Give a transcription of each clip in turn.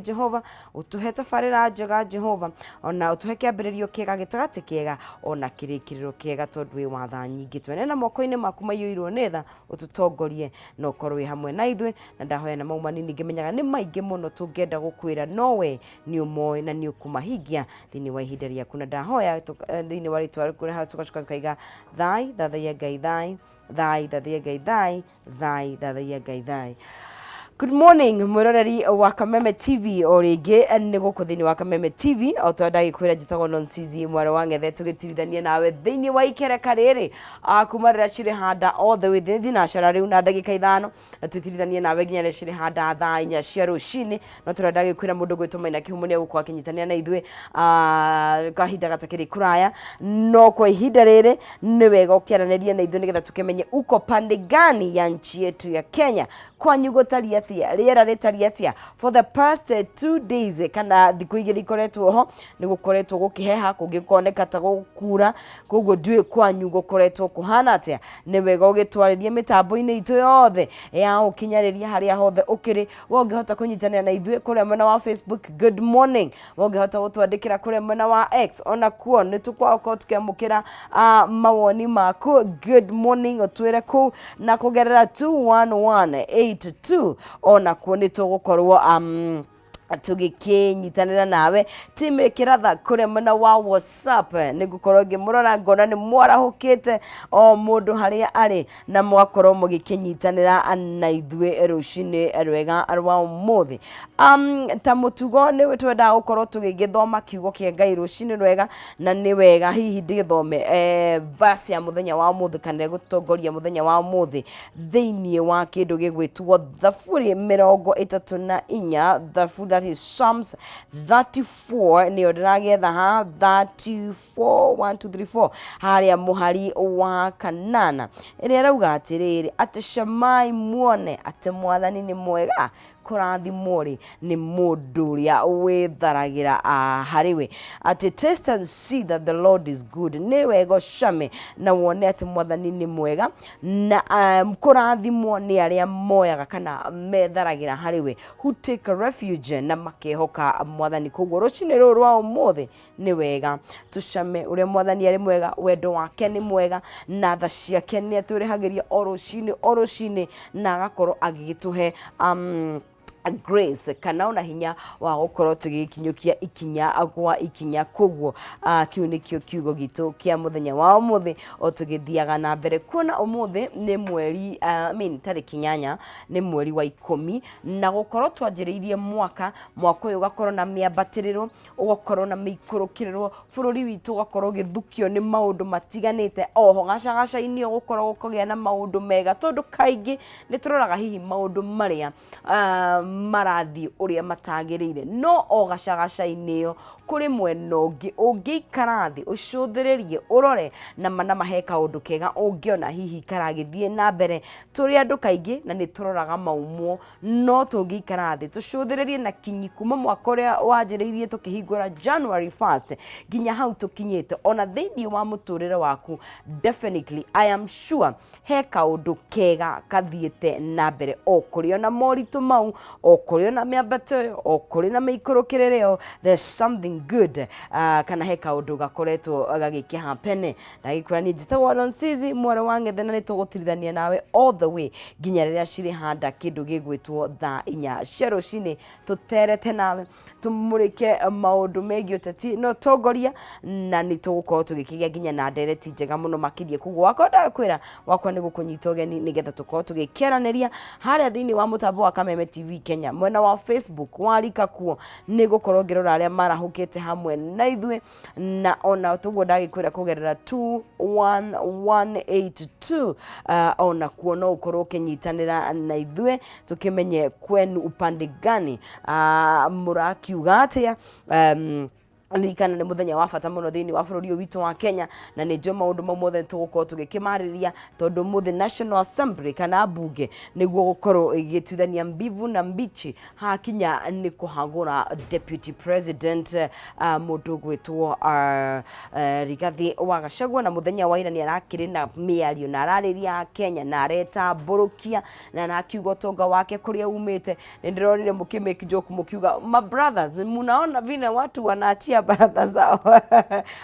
Jehova ũtũhe tabarĩra njega Jehova, ona ũtũhe kĩambĩrĩrio kĩega, gĩtagatĩ kĩega, ona kĩrĩkĩrĩro kĩega, tondũ wĩ wa tha nyingĩ. Twene na moko-inĩ maku maiyũirwo nĩ tha, ũtũtongorie na ũkorwo wĩ hamwe na ithuĩ. Na ndahoya na mau manini, ngĩmenyaga nĩ maingĩ mũno tũngĩenda gũkwĩra, no we nĩ ũmoĩ na nĩ ũkũmahingia thĩinĩ wa ihinda rĩaku. Na ndahoya thĩinĩ wa rĩtwa rĩaku tũgacoka tũkaiga thai, thathaiya Ngai thai, thai, thathaiya Ngai thai, thai, thathaiya Ngai thai. Good morning, mwĩroreri wa Kameme TV. O rĩngĩ nĩ gũkũ thĩinĩ wa Kameme TV, o ta ndagĩkwĩra, njĩtagwo Nonsizi mwarĩ wa Ng'ethe, tũgĩtirithania nawe thĩinĩ wa ikereka rĩrĩ kuma rĩrĩa cirĩ handa all the way thinacara rĩu na ndagĩka 5, na twĩtirithanie nawe nginya rĩrĩa cirĩ handa thaa 4 cia rũcinĩ. No tũrenda gĩkwĩra mũndũ gwĩtwo Maina Kĩhumo nĩ egũkorwo akĩnyitanĩra na ithuĩ kahinda gatakĩrĩ kũraya, no kwa ihinda rĩrĩ nĩ wega ũkĩaranĩria na ithuĩ nĩgetha tũkĩmenye uko pande gani ya nchi yetu ya Kenya, kwanyu gũtariĩ atĩa, rĩera rĩtariĩ atĩa. For the past 2 days kana thikũ 2 ikoretwo ho, nĩ gũkoretwo gũkĩheha, kũngĩkoneka ta gũkura, koguo ndiũĩ kwanyu gũkoretwo kũhana atĩa. Nĩ wega ũgĩtwarĩrie mĩtambo-inĩ itũ yothe ya ũkinyanĩria, harĩa hothe ũkĩrĩ. We ũngĩhota kũnyitanĩra na ithuĩ kũrĩa mwena wa Facebook, good morning. We ũngĩhota gũtwandĩkĩra kũrĩa mwena wa X, ona kuo nĩ tũgũkorwo tũkĩamũkĩra mawoni maku. Good morning, ũtwĩre kũu na kũgerera 21182, ona kuo nĩ tũgũkorwo tũgĩkĩnyitanĩra nawe. Tim Kĩratha kũrĩa mwena wa WhatsApp, nĩ ngũkorwo ngĩmũrora, ngona nĩ mwarahũkĩte o mũndũ harĩa arĩ na mũgakorwo mũgĩkĩnyitanĩra na ithuĩ rũcinĩ rwega rwa ũmũthĩ. Ta mũtugo, nĩ twendaga gũkorwo tũgĩgĩthoma kiugo kĩa Ngai rũcinĩ rwega, na nĩ wega hihi ndĩgĩthome verse ya mũthenya wa ũmũthĩ kana ĩgũtongoria mũthenya wa ũmũthĩ thĩinĩ wa kĩndũ gĩgwĩtwo Thaburi 34, Thaburi, that is Psalms 34, nĩyo ndĩragĩetha ha 34, 1 2 3 4, harĩa mũhari wa kanana, ĩrĩa ĩrauga atĩrĩrĩ, atĩ camai muone atĩ Mwathani nĩ mwega, kũrathimwo rĩ nĩ mũndũ ũrĩa wĩtharagĩra harĩ we. Atĩ taste and see that the Lord is good. Nĩ wega ũcame na wone atĩ Mwathani nĩ mwega, na kũrathimwo nĩ arĩa moyaga kana metharagĩra harĩ we, who take refuge na makehoka Mwathani. Koguo rũcinĩ rũrũ rwa ũmũthĩ nĩ wega tũcame ũrĩa Mwathani arĩ mwega, wendo wake nĩ mwega na tha ciake nĩ atũrĩhagĩria o rũcinĩ o rũcinĩ, na agakorwo agĩgĩtũhe grace kana ona hinya wa gũkorwo tũgĩkinyũkia ikinya gwa ikinya. Koguo kĩu nĩkĩo kiugo gitũ kĩa mũthenya wa ũmũthĩ, o tũgĩthiaga na mbere kuona ũmũthĩ nĩ mweri I mean, tarĩki 8 nĩ mweri wa 10, na gũkorwo twanjĩrĩirie mwaka, mwaka ũyũ ũgakorwo na mĩambatĩrĩro, ũgakorwo na mĩikũrũkĩrĩro, bũrũri witũ ũgakorwo ũgĩthukio nĩ maũndũ matiganĩte. Oho gacagaca-inĩ ũgũkorwo gũkũgĩa na maũndũ mega, tondũ kaingĩ nĩ tũroraga hihi maũndũ marĩa marathiĩ ũrĩa matagĩrĩire, no o gacagaca-inĩ ĩyo kũrĩ mwena ũngĩ ũngĩikara thĩ ũcũthĩrĩrie ũrore nama nama he kaũndũ kega ũngĩona hihi karagĩthiĩ na mbere. Tũrĩ andũ kaingĩ na nĩ tũroraga maumwo, no tũngĩikara thĩ tũcũthĩrĩrie na kinyi kuma mwaka ũrĩa wanjĩrĩirie tũkĩhingũra January 1st nginya hau tũkinyĩte, ona thĩinĩ wa mũtũrĩre waku, definitely I am sure he kaũndũ kega kathiĩte na mbere, o kũrĩ ona moritũ mau, o kũrĩ ona mĩambato ĩyo, o kũrĩ na mĩikũrũkĩrĩre ĩyo, there's something good kana he kaũndũ gakoretwo gagĩkĩ happen. Ndagĩkwĩra niĩ njĩtagwo Nonsizi mwarĩ wa Ng'ethe, na nĩ tũgũtirithania nawe all the way nginya rĩrĩa cirĩ handa kĩndũ gĩgwĩtwo thaa 4 cia rũcinĩ, tũterete nawe tũmũrĩke maũndũ megiĩ ũteti na ũtongoria, na nĩ tũgũkorwo tũgĩkĩgĩa nginya na ndereti njega mũno makĩria. Koguo wakwa ndakwĩra wakwa nĩ gũkũnyita ũgeni nĩgetha tũkorwo tũgĩkĩaranĩria harĩa thĩinĩ wa mũtambo wa Kameme TV Kenya, mwena wa Facebook. Warika kuo nĩ gũkorwo ngĩrora arĩa marahũkĩte hamwe na ithuĩ, na ona tũguo ndagĩkwĩra kũgerera 21182, ona kuo no ũkorwo ũkĩnyitanĩra na ithuĩ tũkĩmenye kwenu upande gani, mũrakiuga atĩa. Ririkana nĩ mũthenya wa bata mũno thĩinĩ wa bũrũri ũyũ witũ wa Kenya, na nĩ njũĩ maũndũ mau mothe tũgũkorwo tũgĩkĩmarĩrĩria, tondũ ũmũthĩ National Assembly kana mbunge nĩguo gũkorwo ĩgĩtuithania mbivu na mbichi hakinya nĩ kũhagũra deputy president, mũndũ ũgwĩtwo Rigathĩ wa Gachagua. Na mũthenya wa ira nĩ arakĩrĩ na mĩario na ararĩria Kenya na aretambũrũkia na arakiuga ũtonga wake kũrĩa umĩte. Nĩ ndĩronire mũkĩ make joke mũkiuga, "Ma brothers, munaona vile watu wanaachia brothers zao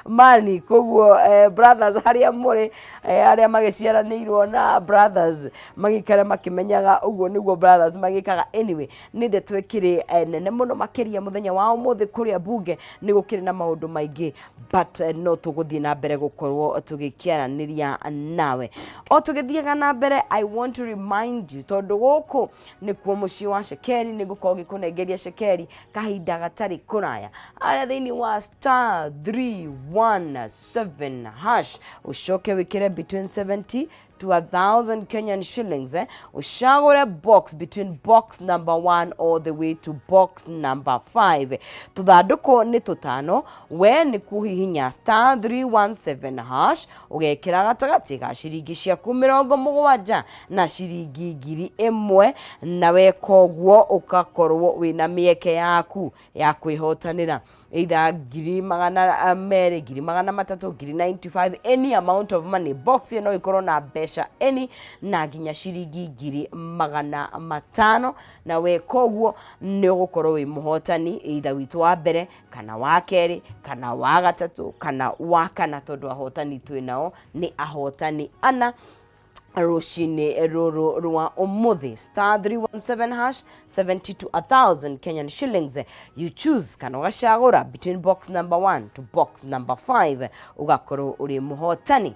mali." Koguo brothers harĩa mũrĩ, arĩa magĩciaranĩirwo na brothers magĩikare makĩmenyaga ũguo nĩguo brothers magĩkaga. Anyway, nĩ ndeto ĩkĩrĩ nene mũno makĩria mũthenya wa ũmũthĩ. Kũrĩa bunge nĩ gũkĩrĩ na maũndũ maingĩ, but no tũgũthiĩ na mbere gũkorwo tũgĩkĩaranĩria nawe o tũgĩthiaga na mbere. I want to remind you, tondũ gũkũ nĩkuo mũciĩ wa cekeri, nĩ ngũkorwo ngĩkũnengeria cekeri kahinda gatarĩ kũraya harĩa thĩinĩ wa *317#, ũcoke wĩkĩre between 70 to 1000 Kenyan shillings, ũcagũre box between box number 1 all the way to box number 5. Tũthandũkũ nĩ tũtano. We nĩ kũhihinya *317# ũgekĩra gatagatĩ ga ciringi ciaku 70 na ciringi 1000, na weka ũguo ũgakorwo wĩna mĩeke yaku ya kwĩhotanĩra either 200,000, 300,000, 95,000, any amount of money. Box ĩyo no ĩkorwo na mbeca any na nginya ciringi 500,000, na weka ũguo nĩ ũgũkorwo wĩ mũhotani, either witũ wa mbere kana wa kerĩ kana wa gatatũ kana wa kana, tondũ ahotani twĩ nao nĩ ahotani ana rũcinĩ rũrũ rwa ũmũthĩ. *317#, 70 to 1000 Kenyan shillings, you choose kana ũgacagũra between box number 1 to box number 5, ũgakorwo ũrĩ mũhotani.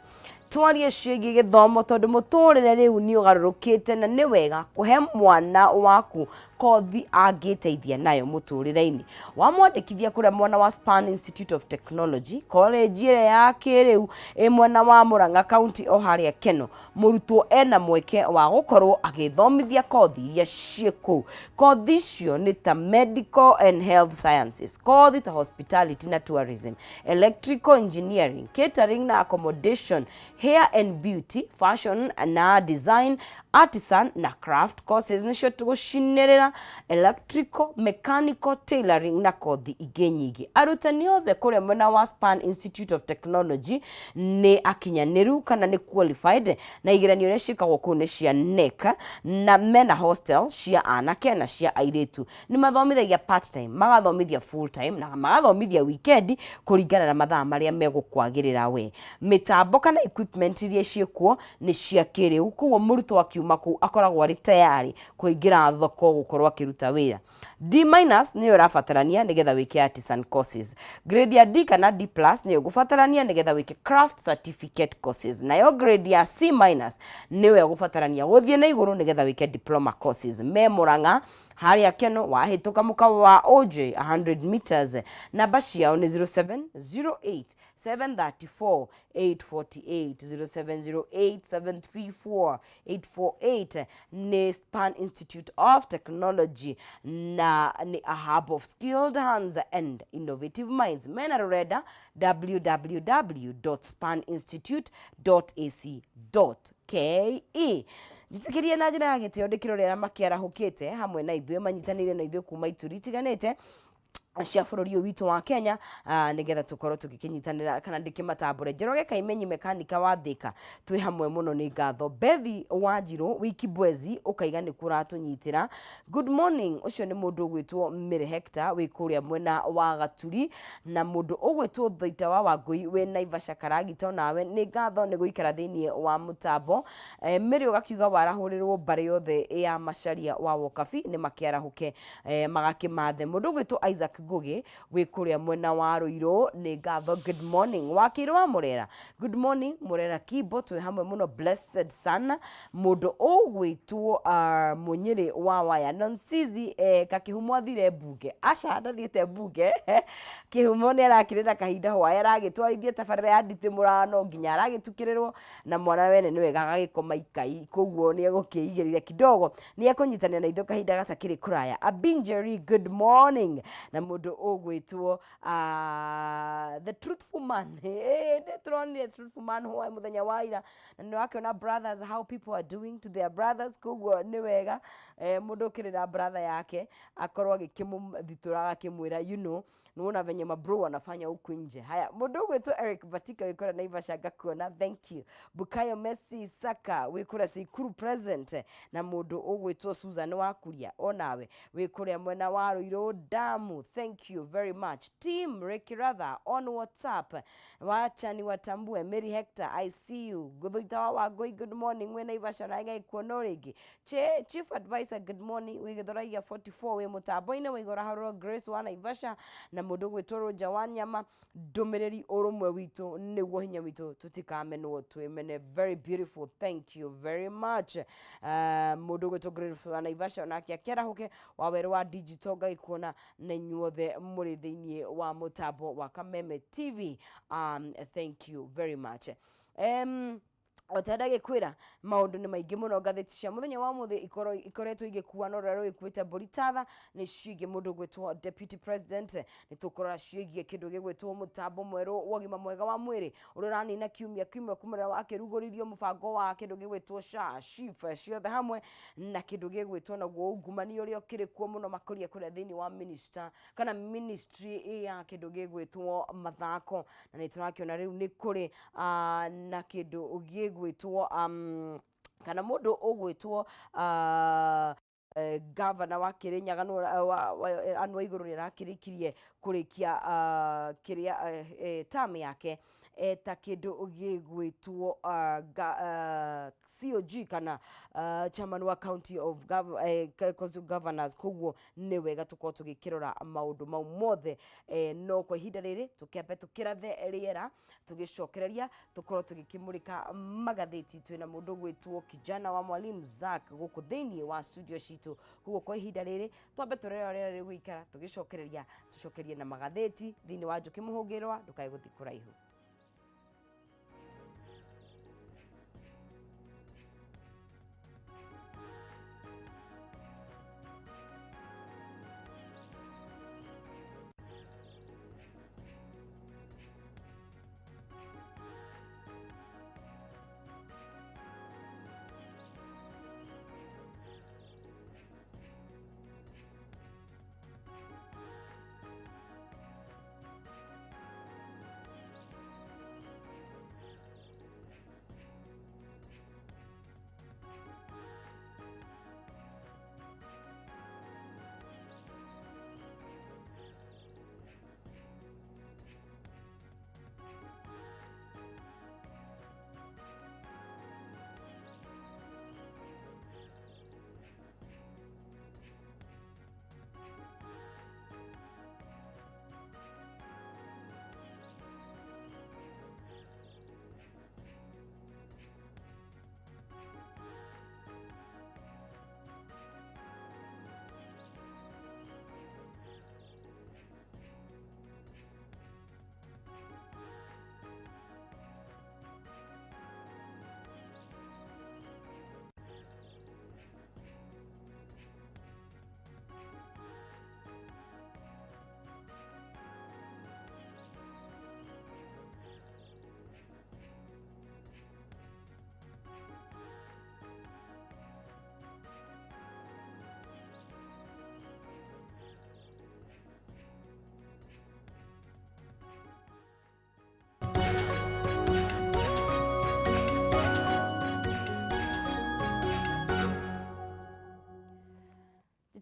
Twarie ciĩgiĩ gĩthomo, tondũ mũtũrĩre rĩu nĩ ũgarũrũkĩte na nĩ wega kũhe mwana waku kothi angĩteithia nayo mũtũrĩre-inĩ. Wamwandĩkithia kũrĩa mwena wa Span Institute of Technology, college ĩrĩa ya kĩrĩu ĩ mwena wa Murang'a County o harĩa Keno, mũrutwo ena mweke wa gũkorwo agĩthomithia kothi iria ciĩ kũu. Kothi icio nĩ ta medical and health sciences, kothi ta hospitality na tourism, electrical engineering, catering na accommodation, hair and beauty, fashion na design, artisan na craft courses nĩcio tũgũcinĩrĩra, electrical, mechanical, tailoring na kothi ingĩ nyingĩ. Arutani othe kũrĩa mwena wa Span Institute of Technology nĩ akinyanĩru kana nĩ qualified, na igeranio iria ciĩkagwo kũu nĩ cia KNEC, na mena hostel cia anake na cia airĩtu. Nĩ mathomithagia part time, magathomithia full time na magathomithia weekend kũringana na mathaa marĩa megũkwagĩrĩra we. Mĩtambo kana equipment iria ciĩkuo nĩ cia kĩrĩu, koguo mũrutwo akiuma kũu akoragwo arĩ tayari kũingĩra thoko gũkorwo akĩruta wĩra. D minus nĩyo ĩrabatarania nĩgetha wĩke artisan courses. Grade ya D kana D plus nĩyo ĩgũbatarania nĩgetha wĩke craft certificate courses. Nayo grade ya C minus nĩyo ĩgũbatarania gũthiĩ na igũrũ nĩgetha wĩke diploma courses. Me Murang'a harĩa Keno, wahĩtũka mũkawa wa OJ 100 meters. Namba ciao nĩ 0708 734 848, 0708 734 848. Nĩ Span Institute of Technology na nĩ a hub of skilled hands and innovative minds. Mena rũrenda www.spaninstitute.ac.ke. Njĩtĩkĩrie na njĩra ya gĩtĩo ndĩkĩrorera makĩarahũkĩte hamwe na ithuĩ, manyitanĩire na ithuĩ kuma ituri itiganĩte cia bũrũri ũyũ witũ wa Kenya, nĩgetha tũkorwo tũgĩkĩnyitanĩra kana ndĩkĩmatambũre. Njoroge Kaimenyi, mekanika wa Thika, twĩ hamwe mũno, nĩ ngatho. Bethi Wanjirũ wiki Bwezi ũkaiga nĩ kũratũnyitĩra. Good morning. Ũcio nĩ mũndũ ũgwĩtwo Mary Hector wĩ kũrĩa mwena wa Gaturi, na mũndũ ũgwĩtwo Thaita wa Wangũi wĩ Naivasha Karagita, onawe nĩ ngatho nĩ gũikara thĩinĩ wa mũtambo. Mary ũgakiuga warahũrĩrwo mbarĩ yothe ya Macharia wa Wokabi nĩ makĩarahũke, magakĩmathe. Mũndũ ũgwĩtwo Isaac Ngugi wĩ kũrĩa mwena wa Ruiru, nĩ ngatho, good morning. Wakĩrĩ wa Mũrera, good morning Mũrera Kimbo, twĩ hamwe mũno, blessed sana. Mũndũ ũgwĩtwo Mũnyĩrĩ wa Waya Nonsizi, Kakĩhumo athire mbunge? Aca, ndathiĩte mbunge. Kĩhumo nĩ arakĩrĩ na kahinda hwaĩ aragĩtwarithia tabarĩra ya nditimũrano nginya aragĩtukĩrĩrwo na mwana wene nĩ wega agagĩkoma ikai, koguo nĩ egũkĩigĩrĩra kidogo, nĩ ekũnyitanĩra na ithuĩ kahinda gatakĩrĩ kũraya. Abinjeri, good morning. Na mũndũ mũndũ ũgwĩtwo the truthful man. Nĩ tũronire truthful man hwaĩ mũthenya wa ira, na nĩ wakĩona brothers, how people are doing to their brothers. Koguo nĩ wega mũndũ ũkĩrĩra brother yake akorwo agĩkĩmũthitũra, agakĩmwĩra, you know, nĩwona venye mabro wanafanya huku nje. Haya, mũndũ ũgwĩtwo Eric Batika wĩ kũrĩa Naivasha, ngakuona, thank you. Bukayo Messi Saka wĩ kũrĩa Seikuru present, na mũndũ ũgwĩtwo Susan Wakuria onawe wĩ kũrĩa mwena wa Ruiru Damu, thank you very much. Team Ricky Rather on WhatsApp, wacha ni watambue. Mary Hector, I see you. Gũthũita wa Wangũi, good morning, wĩ Naivasha na ngaikuona rĩngĩ. Chief Advisor, good morning, wĩ Gĩthũraiya 44, wĩ mũtambo-inĩ wa Igora Harũro. Grace wa Naivasha na mũndũ ũgwĩtwo Roger wa Nyama, ndũmĩrĩri, ũrũmwe witũ nĩguo hinya witũ, tũtikamenwo twĩmene. Very beautiful, thank you very much. Mũndũ ũgwĩtwo Grace wa Naivasha onake akĩarahũke wa werũ wa digital, ngagĩkuona na inyuothe mũrĩ thĩinĩ wa mũtambo wa Kameme TV, thank you very much. O ta ndagĩkwĩra, maũndũ nĩ maingĩ mũno. Ngathĩti cia mũthenya wa ũmũthĩ ikoretwo igĩkua na ũrĩa rũgĩkuĩte mbũri tatha nĩ ciĩgiĩ mũndũ ũgwĩtwo deputy president. Nĩ tũkũrora ciĩgiĩ kĩndũ gĩgwĩtwo mũtambo mwerũ wa ũgima mwega wa mwĩrĩ ũrĩa ũranina kiumia kĩmwe kumĩra wakĩrugũririo mũbango wa kĩndũ gĩgwĩtwo SHA, SHIF ciothe hamwe na kĩndũ gĩgwĩtwo naguo ungumania ũrĩa ũkĩrĩ kuo mũno makĩria kũrĩa thĩinĩ wa minister kana ministry ya kĩndũ gĩgwĩtwo mathako. Na nĩ tũrakĩona rĩu nĩ kũrĩ na kĩndũ gĩgwĩtwo kana mũndũ ũgwĩtwo gavana wa Kirinyaga Anne Waiguru nĩ arakĩrĩkirie kũrĩkia kĩrĩa term yake eta kĩndũ gĩgwĩtwo COG kana chairman wa county of Council of Governors. Koguo nĩ wega tũkorwo tũgĩkĩrora maũndũ mau mothe, no kwa ihinda rĩrĩ tũkĩambe tũkĩrathe rĩera, tũgĩcokereria tũkorwo tũgĩkĩmũrĩka magathĩti. Twĩna mũndũ ũgwĩtwo kijana wa mwalimu Zack gũkũ thĩinĩ wa studio citũ. Koguo kwa ihinda rĩrĩ twambe tũrore ũrĩa rĩgũikara, tũgĩcokereria tũcokerie na magathĩti thĩinĩ wa Njũkĩ Mũhũngĩrwa. Ndũkae gũthiĩ kũraihu.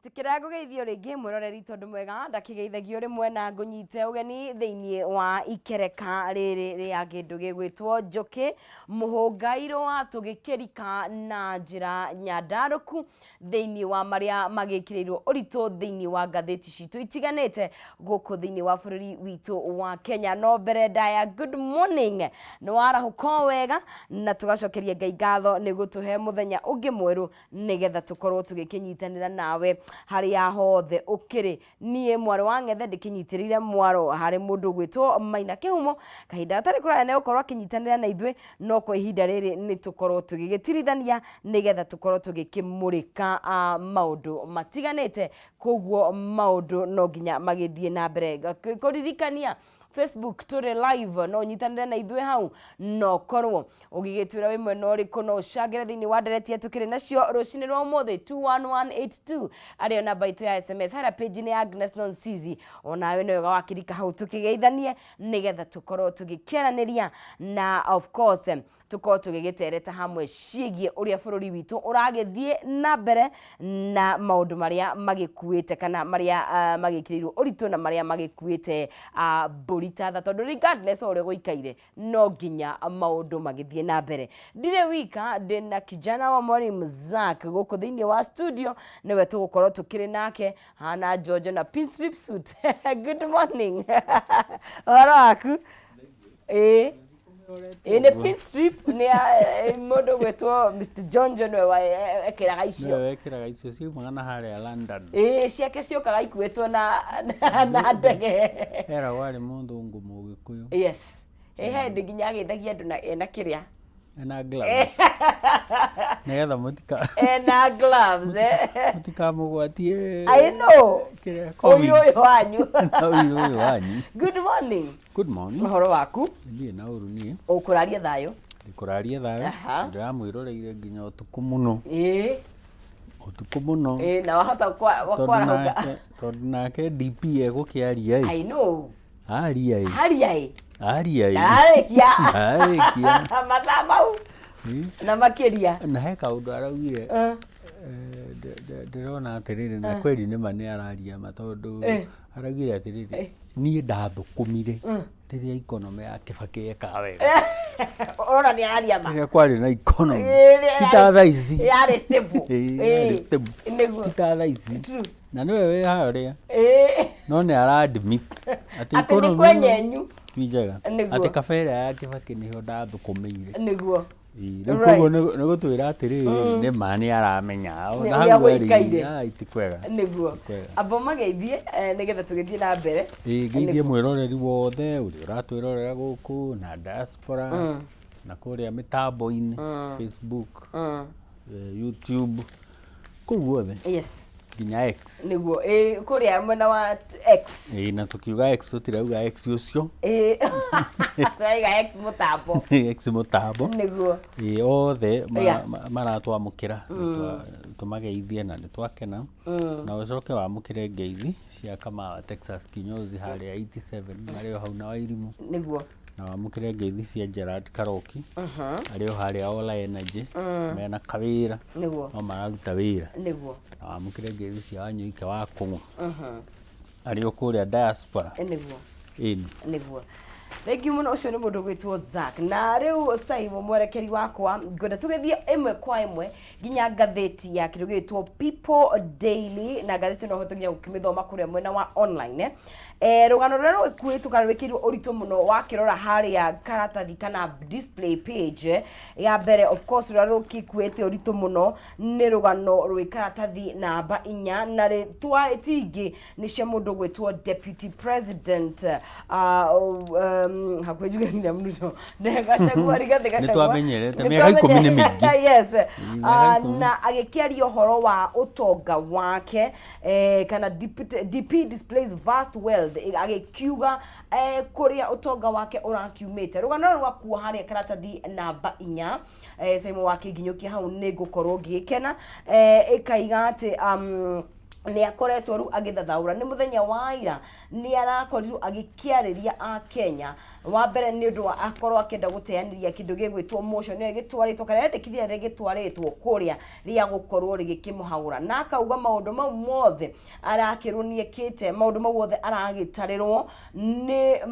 Njĩtĩkĩra ngũgeithio rĩngĩ mwĩroreri, tondũ mwega ndakĩgeithagio rĩmwe, na ngũnyite ũgeni thĩinĩ wa ikereka rĩrĩ rĩa kĩndũ gĩgwĩtwo Njũkĩ Mũhũngairwa, tũgĩkĩrika na njĩra nyandarũku thĩinĩ wa marĩa magĩkĩrĩirwo ũritũ thĩinĩ wa ngathĩti citũ itiganĩte gũkũ thĩinĩ wa bũrũri witũ wa Kenya. No mbere ndaya, good morning, nĩ warahũka o wega, na tũgacokeria Ngai ngatho nĩ gũtũhe mũthenya ũngĩ mwerũ nĩgetha tũkorwo tũgĩkĩnyitanĩra nawe. Harĩa hothe ũkĩrĩ. Niĩ mwarĩ wa ng'ethe ndĩkĩnyitĩrĩire mwaro harĩ mũndũ ũgwĩtwo Maina Kĩhumo. Kahinda gatarĩ kũraya nĩ egũkorwo akĩnyitanĩra na ithuĩ, no kwa ihinda rĩrĩ nĩ tũkorwo tũgĩgĩtirithania nĩgetha tũkorwo tũgĩkĩmũrĩka maũndũ matiganĩte. Koguo maũndũ no nginya magĩthiĩ na mbere. Ngũririkania Facebook tũrĩ live, no ũnyitanĩre na ithuĩ hau, no ũkorwo ũgĩgĩtwĩra wĩ mwena ũrĩkũ, no ũcangĩre thĩinĩ wa ndereti iria tũkĩrĩ nacio rũcinĩ rwa ũmũthĩ. 21182 arĩyo namba itũ ya SMS harĩa page-inĩ ya Agnes Nonsizi. Onawe nĩ wega wakĩrika hau tũkĩgeithanie nĩgetha tũkorwo tũgĩkĩaranĩria na of course tũkorwo tũgĩgĩtereta hamwe ciĩgiĩ ũrĩa bũrũri witũ ũragĩthiĩ na mbere na maũndũ marĩa magĩkuĩte kana marĩa magĩkĩrĩirwo ũritũ na marĩa magĩkuĩte mbũri ta tha, tondũ regardless o ũrĩa gũikaire no nginya maũndũ magĩthiĩ na mbere. Ndirĩ wika, ndĩna kijana wa Mwalimu Zack gũkũ thĩinĩ wa studio, nĩwe tũgũkorwo tũkĩrĩ nake hana njonjo na pinstripe suit. Good morning, ũhoro waku? Ĩĩ ĩĩ, nĩ pinstripe, nĩ ya mũndũ ũgwĩtwo Mr Jonjo, nĩwe ekĩraga icio. Nĩwe wekĩraga icio, ciumaga na harĩa London. Ĩĩ, ciake ciũkaga ikuĩtwo na ndege. Eragwo arĩ mũthũngũ mũgĩkũyũ. Yes, ĩ he hĩndĩ nginya agĩthagia andũ na ena kĩrĩa Ena gloves. Nĩgetha mũtika ena gloves eh. Mũtikamũgwatie. I know. Kĩrĩa, ũirũ COVID. ũyũ wanyu. Na ũirũ ũyũ wanyu. Good morning. Good morning. Ũhoro waku? Ndirĩ na ũru niĩ. Ũkũraria thayũ? Ndĩkũraria thayũ. Ndĩramwĩroreire nginya ũtukũ mũno. Ũtukũ mũno. Ĩĩ, na wahota Tondũ kwarahũka. Tondũ nake DP egũkĩaria ĩ. I know. Aria ĩ. Haria ĩ. Aria ĩ. Ndararĩkia. Ndararĩkia. Mathaa mau na makĩria. Na he kaũndũ araugire. Ndĩrona atĩrĩrĩ, na kweli nĩma nĩ araria ma, tondũ araugire atĩrĩrĩ, niĩ ndathũkũmire rĩrĩa economy ya Kĩbakĩ yekaga wega. Ũrona nĩ araria ma. Rĩrĩa kwarĩ na economy. Ĩĩ, Ti ta thaa ici. Yarĩ stable. Ĩĩ, yarĩ stable. Nĩguo. Ti ta thaa ici. True. Na nĩwe wĩ harĩa. No nĩ ara admit atĩ Atĩ nĩ economy kwenyenyu. ti njega. Nĩguo. Atĩ kaba ĩrĩa ya Kĩbakĩ nĩho ndathũkũmĩire. Nĩguo. Ĩĩ, rĩu koguo nĩ gũtwĩra atĩrĩrĩ, nĩ ma nĩ aramenya Nĩ na ũrĩa hau arĩ, gũikaire. ai, ti kwega. Nĩguo. Ti kwega. Amba ũmageithie nĩgetha tũgĩthiĩ na mbere. Ĩĩ, ngeithie mwĩroreri wothe ũrĩa ũratwĩrorera gũkũ na diaspora na kũrĩa mĩtambo-inĩ, Facebook, YouTube, kũu guothe. Yes. Nginya X. Nĩguo, ĩĩ, kũrĩa mwena wa X. Ĩĩ, na tũkiuga X tũtirauga X ũcio. Ĩĩ, tũraiga X mũtambo. X mũtambo. Nĩguo. Ĩĩ, othe maratwamũkĩra, tũmageithie na nĩ twakena. Na ũcoke wamũkĩre ngeithi cia Kamawa Texas kinyozi harĩa 87 marĩ o hau na Wairimũ. Nĩguo. Na wamũkĩre ngeithi cia Gerard Karoki arĩ o harĩa Ola Energy mena kawĩra. Nĩguo. No mararuta wĩra. Nĩguo. Na wamũkĩre ngeithi cia Wanyoike wa Kũng'ũ arĩ o kũrĩa diaspora. Nĩguo. Ĩni. Nĩguo. Thengiũ mũno, ũcio nĩ mũndũ ũgwĩtwo Zack. Na rĩu Simon mwerekeri wakwa, ngwenda tũgĩthiĩ ĩmwe kwa ĩmwe nginya ngathĩti ya kĩndũ gĩgwĩtwo People Daily, na ngathĩti no ũhote nginya gũkĩmĩthoma kũrĩa mwena wa online. Rũgano rũrĩa rũgĩkuĩtwo kana rwĩkĩirwo ũritũ mũno wakĩrora harĩa karatathi kana display page ya mbere, of course rũrĩa rũgĩkuĩte ũritũ mũno nĩ rũgano rwĩ karatathi namba 4, na rĩtwa tingĩ nĩ cia mũndũ ũgwĩtwo Deputy President hakuhĩ njuge William Ruto. Ne Gachagua, Rigathi Gachagua. Nĩtwamenyerete, Nĩ mĩaka 10 nĩ mĩingĩ. Yes. Mĩaka 10. Na agĩkĩaria ũhoro wa ũtonga wake, kana DP displays vast wealth, agĩkiuga kũrĩa ũtonga wake ũrakiumĩte. Rũgano rũrũ rwakuo harĩa karatathi namba 4, Simon wakĩnginyũkia hau nĩ ngũkorwo ngĩgĩkena. Ĩkaiga atĩ nĩ akoretwo rĩu agĩthathaũra nĩ mũthenya wa ira nĩ arakorirwo agĩkĩarĩria a Kenya. Wa mbere nĩ ũndũ wa akorwo akĩenda gũteanĩria kĩndũ gĩgwĩtwo motion ĩyo ĩgĩtwarĩtwo kana rĩendekithia rĩrĩa rĩgĩtwarĩtwo kũrĩa rĩa gũkorwo rĩgĩkĩmũhagũra, na akauga maũndũ mau mothe arakĩrwo nĩ ekĩte, maũndũ mau mothe aragĩtarĩrwo nĩ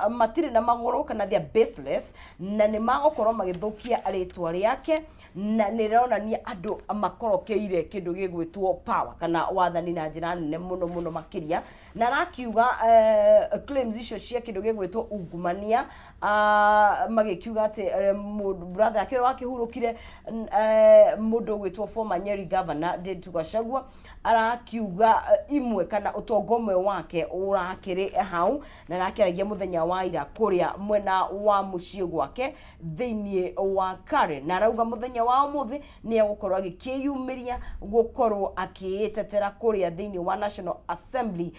matirĩ na magũrũ kana they are baseless, na nĩ magũkorwo magĩthũkia rĩtwa rĩake, na nĩ rĩronania andũ makorokeire kĩndũ gĩgwĩtwo power kana wathani na njĩra nene mũno mũno makĩria. Na arakiuga claims icio cia kĩndũ gĩgwĩtwo ungumania, magĩkiuga atĩ mũndũ brother yake ũrĩa wakĩhurũkire, mũndũ ũgwĩtwo former Nyeri governor Nderitu Gachagua, arakiuga imwe kana ũtonga ũmwe wake ũrakĩrĩ hau, na arakĩaragia mũthenya wa ira kũrĩa mwena wa mũciĩ gwake thĩinĩ wa Karen, na arauga mũthenya wa ũmũthĩ nĩ egũkorwo agĩkĩyumĩria gũkorwo akĩĩtetera kũrĩa thĩinĩ wa National Assembly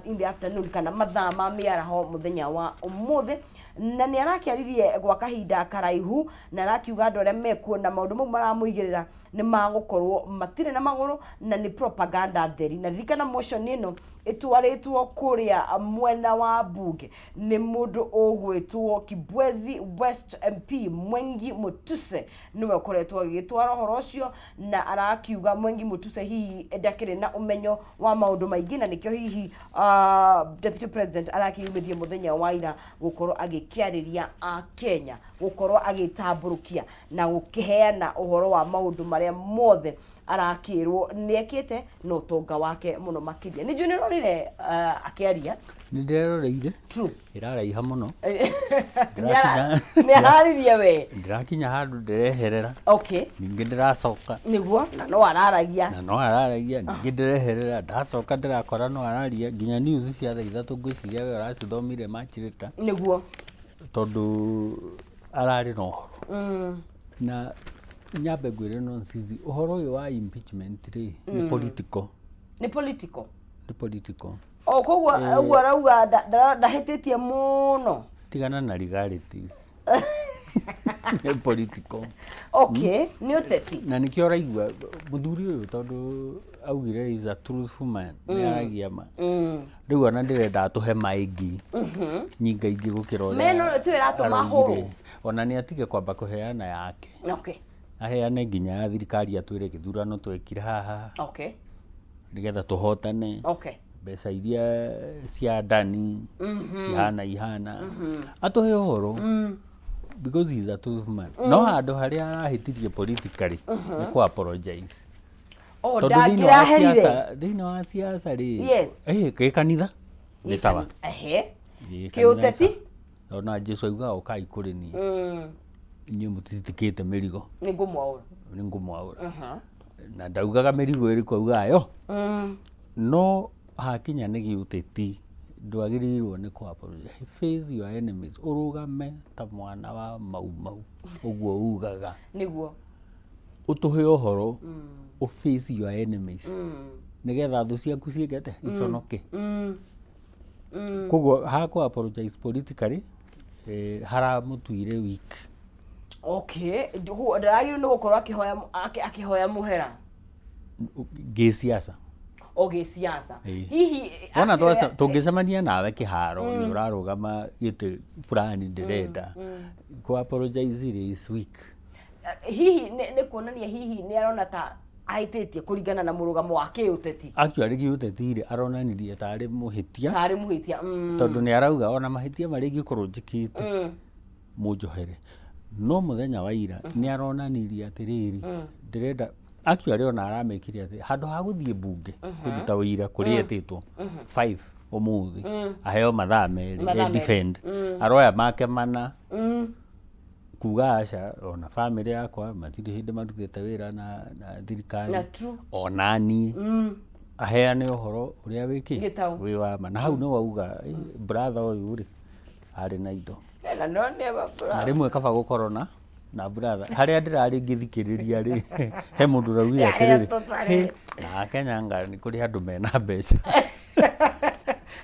in the afternoon kana mathaa ma mĩaraho mũthenya wa ũmũthĩ. Na nĩ arakĩaririe gwa kahinda karaihu, na arakiuga andũ arĩa mekuo na maũndũ mau maramũigĩrĩra nĩ magũkorwo matirĩ na magũrũ na nĩ propaganda theri. Na ririkana motion ĩno ĩtwarĩtwo kũrĩa mwena wa mbunge nĩ mũndũ ũgwĩtwo Kibwezi West MP Mwengi Mutuse, nĩwe ũkoretwo agĩgĩtwara ũhoro ũcio, na arakiuga Mwengi Mutuse hihi ndakĩrĩ na ũmenyo wa maũndũ maingĩ, na nĩkĩo hihi Deputy President arakĩyumĩria mũthenya wa ira gũkorwo agĩkĩarĩria a Kenya, gũkorwo agĩtambũrũkia na gũkĩheana ũhoro wa maũndũ marĩa mothe arakĩrwo nĩ ekĩte na ũtonga wake mũno makĩria. Nĩ njũĩ nĩ ũrorire akĩaria. Nĩ ndĩreroreire. True. Ĩraraiha mũno. Nĩ araririe we. Ndĩrakinya handũ ndĩreherera. Okay. Ningĩ ndĩracoka. Nĩguo, na no araragia. Na no araragia, ningĩ ndĩreherera, ndacoka ndĩrakora no araria, nginya news cia thaa 3 ngwĩciria we ũracithomire much later. Nĩguo. Tondũ ararĩ na ũhoro. Na nyambe ngwĩre Nonsizi, ũhoro ũyũ wa impeachment rĩ, nĩ political. Nĩ political. Nĩ political. O koguo ũguo arauga ndahĩtĩtie mũno. Tigana na legalities. Nĩ political. Okay, nĩ ũteti. Na nĩkĩo ũraigua mũthuri ũyũ, tondũ augire is a truthful man, nĩ aragia ma. Rĩu ona ndĩrenda atũhe maingĩ nyingaingĩ gũkĩra ũrĩa Meno tu ĩratũma araugire. hũrũ. Ona nĩ atige kwamba kũheana yake, aheane nginya ya thirikari, atwĩre gĩthurano twekire haha nĩgetha tũhotane, mbeca iria cia ndani cihana ihana, atũhe ũhoro because he is a truthful man. No handũ harĩa arahĩtirie politically nĩ kũ apologize. O Tondũ thĩinĩ wa ndangĩraherire. siasa, thĩinĩ wa siasa rĩ, gĩ kanitha nĩ sawa. Gĩ kanitha nĩ Kĩũteti? sawa. Ona Jesu augaga, "Ũkai kũrĩ niĩ inyuĩ mũtitikĩte mĩrigo, Nĩ ngũmwaũra." Nĩ ngũmwaũra." Na ndaugaga mĩrigo ĩrĩkũ, augaga yo. No hakinya nĩ gĩũteti, ndwagĩrĩirwo nĩ kũ apologize. Face your enemies, ũrũgame ta mwana wa Mau Mau ũguo ugaga, ũtũhe ũhoro, ũ face your enemies, nĩgetha thũ ciaku ciĩke atĩa? Iconoke. Koguo ha kũ apologize politically, haramũtuire weak. Okay, ndaragĩrĩirwo nĩ gũkorwo akĩhoya mũhera? Gĩsiasa. O gĩsiasa. Ĩĩ. Hihi Wona tũngĩcemania nawe kĩharo, nĩ ũrarũgama gĩtĩ fulani ndĩrenda, kũ apologize rĩ, is weak. Hihi nĩ kuonania hihi nĩ arona ta ahĩtĩtie kũringana na mũrũgamo wa kĩũteti? Actually gĩũteti rĩ, aronanirie tarĩ mũhĩtia. Tarĩ mũhĩtia. Tondũ nĩ arauga ona mahĩtia marĩa ingĩkorwo njĩkĩte, mũnjohere. No mũthenya wa ira nĩ aronanirie atĩrĩrĩ, ndĩrenda actually ona aramĩkire atĩ handũ ha gũthiĩ mbunge kũruta ũira kũrĩa etĩtwo 5 ũmũthĩ, aheo mathaa 2 Mathaa 2. Defend aroya make mana kuga aca, ona family yakwa matirĩ hĩndĩ marutĩte wĩra na thirikari. Na true. Ona niĩ aheane ũhoro ũrĩa wĩkĩ Gĩtaũ. wĩ wa ma. Na hau nĩ wauga, "Eh, brother ũyũ rĩ, arĩ na indo." Na no nĩ Na rĩmwe kaba gũkorwo na brother harĩa ndĩrarĩ ngĩthikĩrĩria rĩ, he mũndũ ũraugire Harĩa atĩrĩrĩ, tũtarĩ. "Hĩ, na Kenya anga nĩ kũrĩ andũ mena mbeca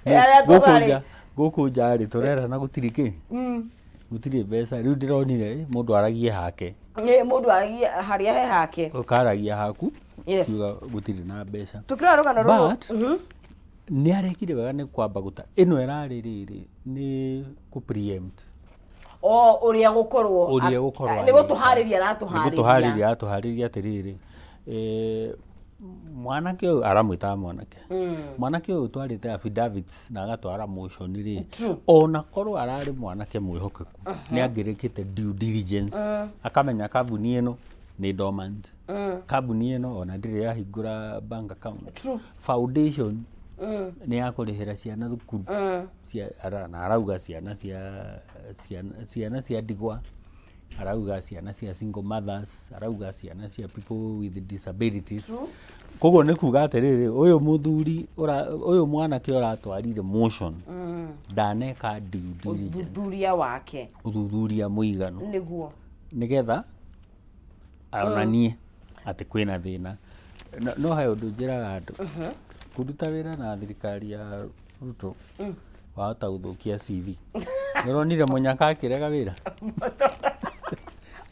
Harĩa gũkũ tũtarĩ. nja, gũkũ nja rĩ, tũrerana gũtirĩ kĩ, gũtirĩ mbeca." Rĩu ndĩronire, mũndũ aragie hake. Nĩ mũndũ aragie harĩa he hake. Ũkaragia haku, kuga gũtirĩ na mbeca. Tukĩrora rũgano rũrũ. But nĩ arekire wega nĩ kwamba gũta ĩno ĩrarĩ rĩrĩ nĩ kũ preempt O ũrĩa gũkorwo ũrĩa gũkorwo nĩ gũtũharĩria. Nĩ Aratũharĩria. Gũtũharĩria aratũharĩria atĩrĩrĩ, mwanake ũyũ aramwĩtaga mwanake, mwanake ũyũ ũtwarĩte affidavits na agatwara motion rĩ, ona korwo ararĩ mwanake mwĩhokeku, nĩ angĩrĩkĩte due diligence, akamenya kambuni ĩno Nĩ dormant. Kambuni ĩno ona ndĩrĩ yahingũra bank account. True. Foundation nĩ ya kũrĩhĩra ciana thukuru. Cia, na arauga ciana cia ciana, ciana cia ndigwa, arauga ciana cia single mothers, arauga ciana cia people with disabilities. True. Koguo nĩ kuga atĩrĩrĩ, ũyũ mũthuri ũyũ mwanake ũratwarire motion ndaneka due diligence, ũthuthuria wake, ũthuthuria mũiganu, nĩgetha onanie atĩ kwĩna thĩna. No he ũndũ njĩraga andũ, kũruta wĩra na thirikari ya Ruto wahota gũthũkia CV. Nĩũronire mũnyaka akĩrega wĩra?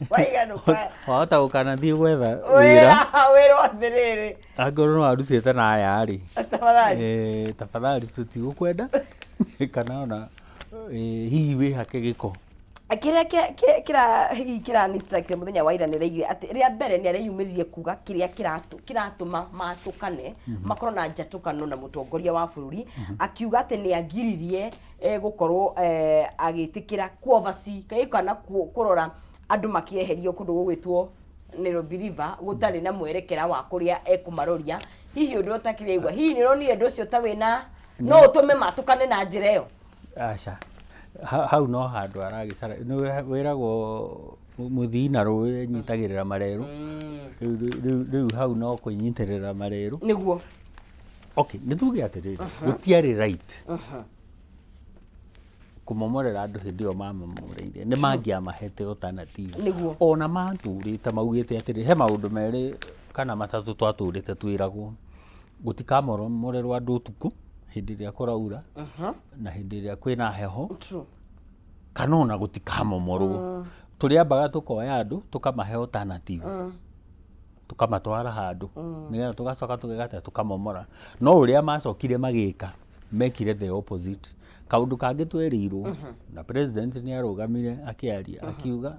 Waiganũka. Wahota gũkanathiĩ gwetha wĩra. Wĩra atĩrĩrĩ. Angĩkorwo nĩ warutĩte na aya rĩ, tafadhali, tafadhali tũtigũkwenda, kana ona hihi wĩhake gĩko. Kĩrĩa kĩra hihi kĩranistrike mũthenya wa ira nĩ raigire atĩ rĩa mbere nĩ areyumĩririe kuga kĩrĩa kĩratũma matũkane, makorwo na njatũkano na mũtongoria wa bũrũri, akiuga atĩ nĩ agiririe gũkorwo agĩtĩkĩra kuovaci kana kũrora andũ makĩeherio kũndũ gũgwĩtwo Nairobi River gũtarĩ na mwerekera wa kũrĩa ekũmaroria. Hihi ũndũ ũtakĩraigua, hihi nĩ ũronire ũndũ ũcio ta wĩna no ũtũme matũkane na njĩra ĩyo? Aca. Hau no handũ aragĩcara. Nĩ wĩragwo mũthii na rũĩ enyitagĩrĩra mareru. Rĩu hau no kwĩnyitĩrĩra mareru. Okay, nĩ tuge atĩrĩrĩ, gũtiarĩ right kũmomorera andũ hĩndĩ ĩyo mamomoreire. Nĩ mangĩamahete alternative. Ona matũrĩte maugĩte atĩrĩ, he maũndũ merĩ kana matatũ twatũrĩte twĩragwo. Gũtikamomorerwo andũ ũtukũ hĩndĩ ĩrĩa kũraura na hĩndĩ ĩrĩa kwĩna heho, kana ona gũtikamomorwo. Tũrĩambaga tũkoya andũ tũkamahe alternative, tũkamatwara handũ, nĩgetha tũgacoka tũgeka atĩa? Tũkamomora. No ũrĩa macokire magĩka, mekire the opposite. Kaũndũ kangĩ twerĩirwo na president nĩ arũgamire akĩaria, akiuga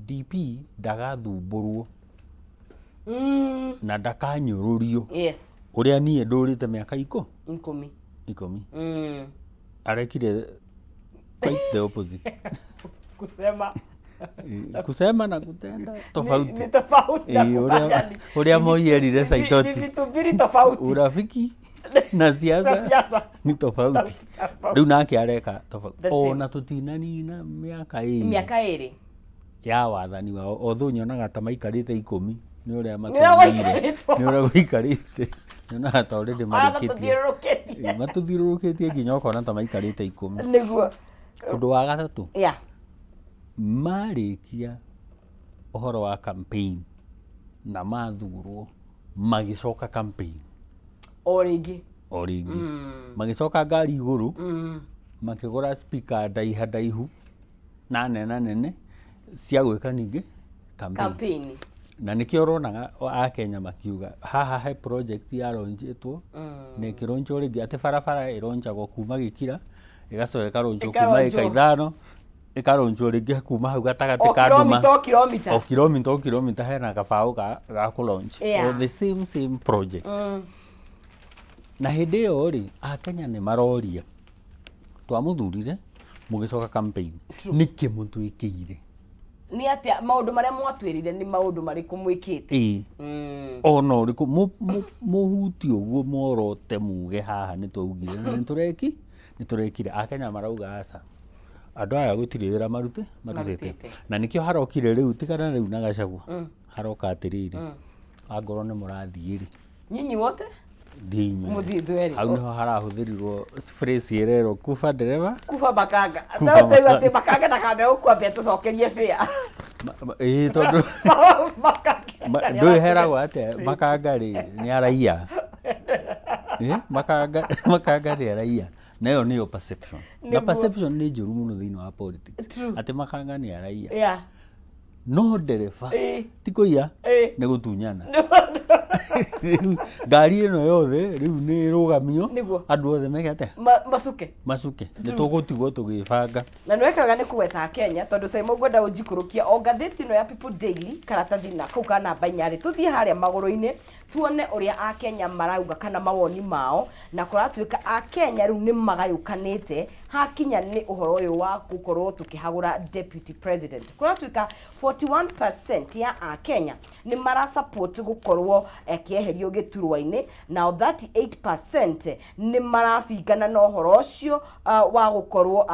DP ndagathumbũrwo na ndakanyũrũrio. Ũrĩa niĩ ndũrĩte mĩaka 10. 10. Arekire quite the opposite. Kusema. Kusema na kutenda tofauti. Ni tofauti na kufanya Ũrĩa Moi erire ni Saitoti. Vitu mbili tofauti. Urafiki na siasa Na siasa. ni tofauti. Tofauti. Rĩu nake areka tofauti. The same. Ona tũtinanina mĩaka 2. Mĩaka 2. Ya wathani wao, although nyonaga ta maikarĩte 10 nĩ ũrĩa Nĩ ũrĩa matũmĩire. gũikarĩtwo. Nĩ ũrĩa gũikarĩte. Nyonaga ta already Ara marĩkĩtie. matũthiũrũrũkĩtie. Matũthiũrũrũkĩtie nginya ũkona ta maikarĩte 10. Ũndũ wa gatatũ. Marĩkia ũhoro wa campaign na mathurwo magĩcoka campaign. O rĩngĩ. O rĩngĩ. Magĩcoka ngari igũrũ, makĩgũra speaker ndaiha ndaihu na nene nene cia gwĩka ningĩ campaign. Campaign. Na nĩkĩo ũronaga Akenya makiuga haha he project yaronjĩtwo na ĩkĩronjwo rĩngĩ, atĩ barabara ĩronjagwo kuma Gĩkira ĩgacoka ĩkaronjwo kuma Ĩkaronjwo. ĩka 5, ĩkaronjwo rĩngĩ kuma hau gatagatĩ O ka nduma. kilomita, o kilomita. O kilomita, o kilomita hena gabaũ ga kũ launch. O the same same project. Na hĩndĩ ĩyo rĩ, Akenya nĩ maroria, twamũthurire mũgĩcoka campaign, nĩkĩ mũtwĩkĩire? Nĩ atĩa maũndũ marĩa mwatwĩrire, nĩ maũndũ marĩkũ mwĩkĩte? Ĩĩ. Ona ũrĩkũ mũhutie ũguo mworote muge haha nĩ twaugire na nĩ tũrekire. Akenya marauga aca, andũ aya gũtirĩ wĩra marutĩte. Marutĩte. Na nĩkĩo harokire rĩu, tigana rĩu na Gachagua, haroka atĩrĩrĩ, angorwo nĩ mũrathiĩ rĩ, nyinyi wote thiĩ inyuĩ. Mũthiĩ ithuerĩ. Hau nĩho harahũthĩrirwo phrase ĩrerwo kuba ndereba kuba makanga. Kuba No tũigua makanga. atĩ makanga ndakambe gũkua tũcokerie bĩa. Ĩĩ, tondũ Makanga ndũĩ heragwo atĩa, makanga rĩ nĩ araiya. Makanga nĩ araiya. Na ĩyo nĩyo perception. Na perception nĩ njũru mũno thĩinĩ wa politics. Atĩ makanga nĩ araiya. No ndereba ti kũiya, nĩ gũtunyana. Rĩu ngari ĩno yothe rĩu nĩ ĩrũgamio. Nĩguo. Andũ othe meke atĩa? Macuke. Macuke. Nĩ tũgũtigwo tũgĩbanga. Na nĩ wekaga nĩ kũgweta Kenya tondũ Simon ngwenda ũnjikũrũkie o ngathĩti ĩno ya People Daily karatathi na kau ka namba 4 rĩ, tũthiĩ harĩa magũrũ-inĩ tuone ũrĩa Akenya marauga kana mawoni mao, na kũratuĩka Akenya rĩu nĩ magayũkanĩte hakinya nĩ ũhoro ũyũ wa gũkorwo tũkĩhagũra deputy president. Kũratuĩka 41% ya Akenya nĩ mara support gũkorwo akĩeherio gĩturwa-inĩ, nao 38% nĩ marabingana na ũhoro ũcio wa gũkorwo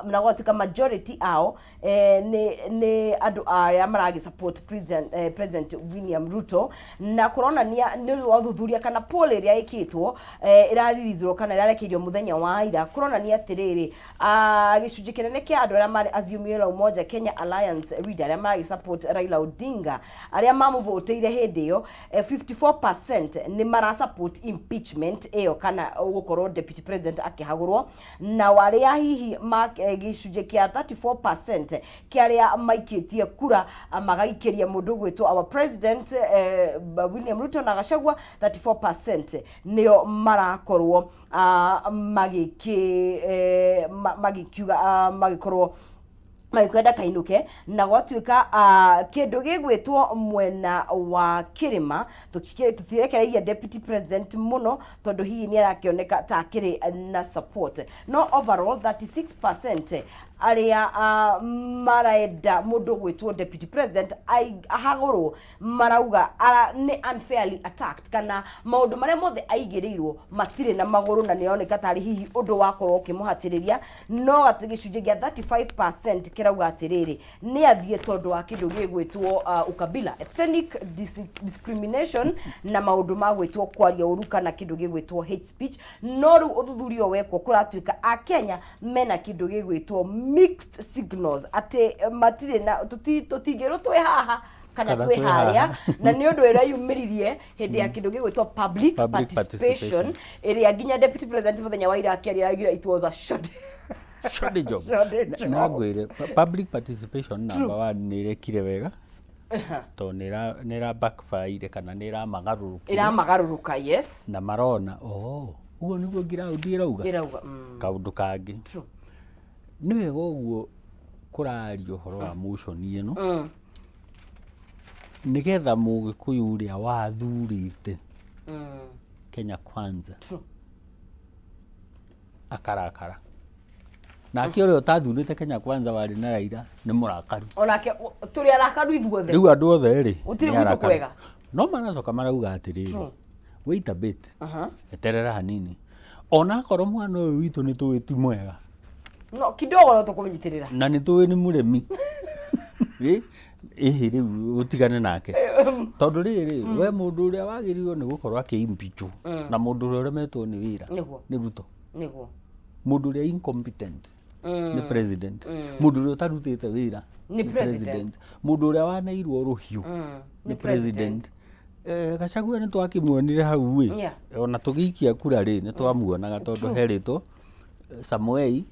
na gwatuĩka majority ao nĩ andũ arĩa maragĩ support President William Ruto, na kũronania nĩ wa ũthuthuria kana poll ĩrĩa ĩkĩtwo ĩraririzwo kana ĩrarekeirio mũthenya wa ira, kũronania atĩrĩrĩ, gĩcunjĩ kĩnene kĩa andũ arĩa marĩ Azimio la Umoja Kenya Alliance leader arĩa maragĩ support Raila Odinga, arĩa mamũvotĩire hĩndĩ ĩyo, 54% nĩ mara support impeachment ĩyo kana gũkorwo deputy president akĩhagũrwo, na arĩa hihi gĩcunjĩ kĩa 34% kĩa arĩa maikĩtie kura magaikĩria mũndũ ũgwĩtwo our president William Ruto na Gachagua, 34% nĩo marakorwo magĩkiuga magĩkorwo magĩkwenda kainũke. Na gwatuĩka kĩndũ gĩgwĩtwo mwena wa kĩrĩma tũtirekereirie deputy president mũno tondũ hihi nĩ arakĩoneka ta akĩrĩ na support, no overall 36% arĩa marenda mũndũ gwĩtwo deputy president ahagũrwo marauga nĩ unfairly attacked kana maũndũ marĩa mothe aigĩrĩirwo matirĩ na magũrũ na nĩroneka tarĩ hihi ũndũ wakorwo ũkĩmũhatĩrĩria, no atĩ gĩcunjĩ gĩa 35% kĩrauga atĩrĩrĩ, nĩ athiĩ tondũ wa kĩndũ gĩgwĩtwo ukabila, ethnic discrimination na maũndũ ma gwĩtwo kwaria ũru kana kĩndũ gĩgwĩtwo hate speech. No rĩu ũthuthuria ũyũ wekwo kũratuĩka Akenya mena kĩndũ gĩgwĩtwo mixed signals, atĩ matirĩ na tũtingĩrwo twĩ haha kana kana twĩ twĩ harĩa haha. Na nĩ ũndũ ĩreyumĩririe hĩndĩ ya kĩndũ gĩgwĩtwo public Public participation participation. ĩrĩa nginya deputy president mũthenya wa ira akĩaria araugire it was a short Shoddy job. Shoddy Na job. ngwĩre public participation number one nĩ ĩrekire wega tondũ nĩ ĩra backfire kana nĩ ĩramagarũrũkire. Ĩramagarũrũka, yes. Na marona, oh, ũguo nĩguo ground ĩrauga. Ĩrauga. Kaũndũ kangĩ, nĩ wega ũguo kũraria ũhoro wa motion ĩno nĩgetha Mũgĩkũyũ ũrĩa wathurĩte Kenya Kwanza akarakara, nake ũrĩa ũtathurĩte Kenya Kwanza warĩ na Raila nĩ mũrakaru. Onake tũrĩ arakaru ithuothe. Rĩu andũ othe rĩ Gũtirĩ nĩ gwitũ arakaru. Kwega. No maracoka marauga atĩrĩrĩ, wait a bit, eterera hanini, onakorwo mwana ũyũ witũ nĩ tũĩ ti mwega, no kidogo no tũkũnyitĩrĩra. Na nĩ tũĩ nĩ mũremi. Ĩhĩ, rĩu ũtigane nake tondũ rĩrĩ we mũndũ ũrĩa wagĩrĩirwo nĩ gũkorwo akĩimpeachwo na mũndũ ũrĩa ũremetwo nĩ wĩra nĩ Ruto. Mũndũ ũrĩa incompetent nĩ president, mũndũ ũrĩa ũtarutĩte wĩra nĩ president. Mũndũ ũrĩa waneirwo rũhiũ nĩ president. Gachagua nĩ twakĩmuonire hau ĩ, ona tũgĩikia kura rĩ, nĩ twamuonaga tondũ herĩtwo Samuei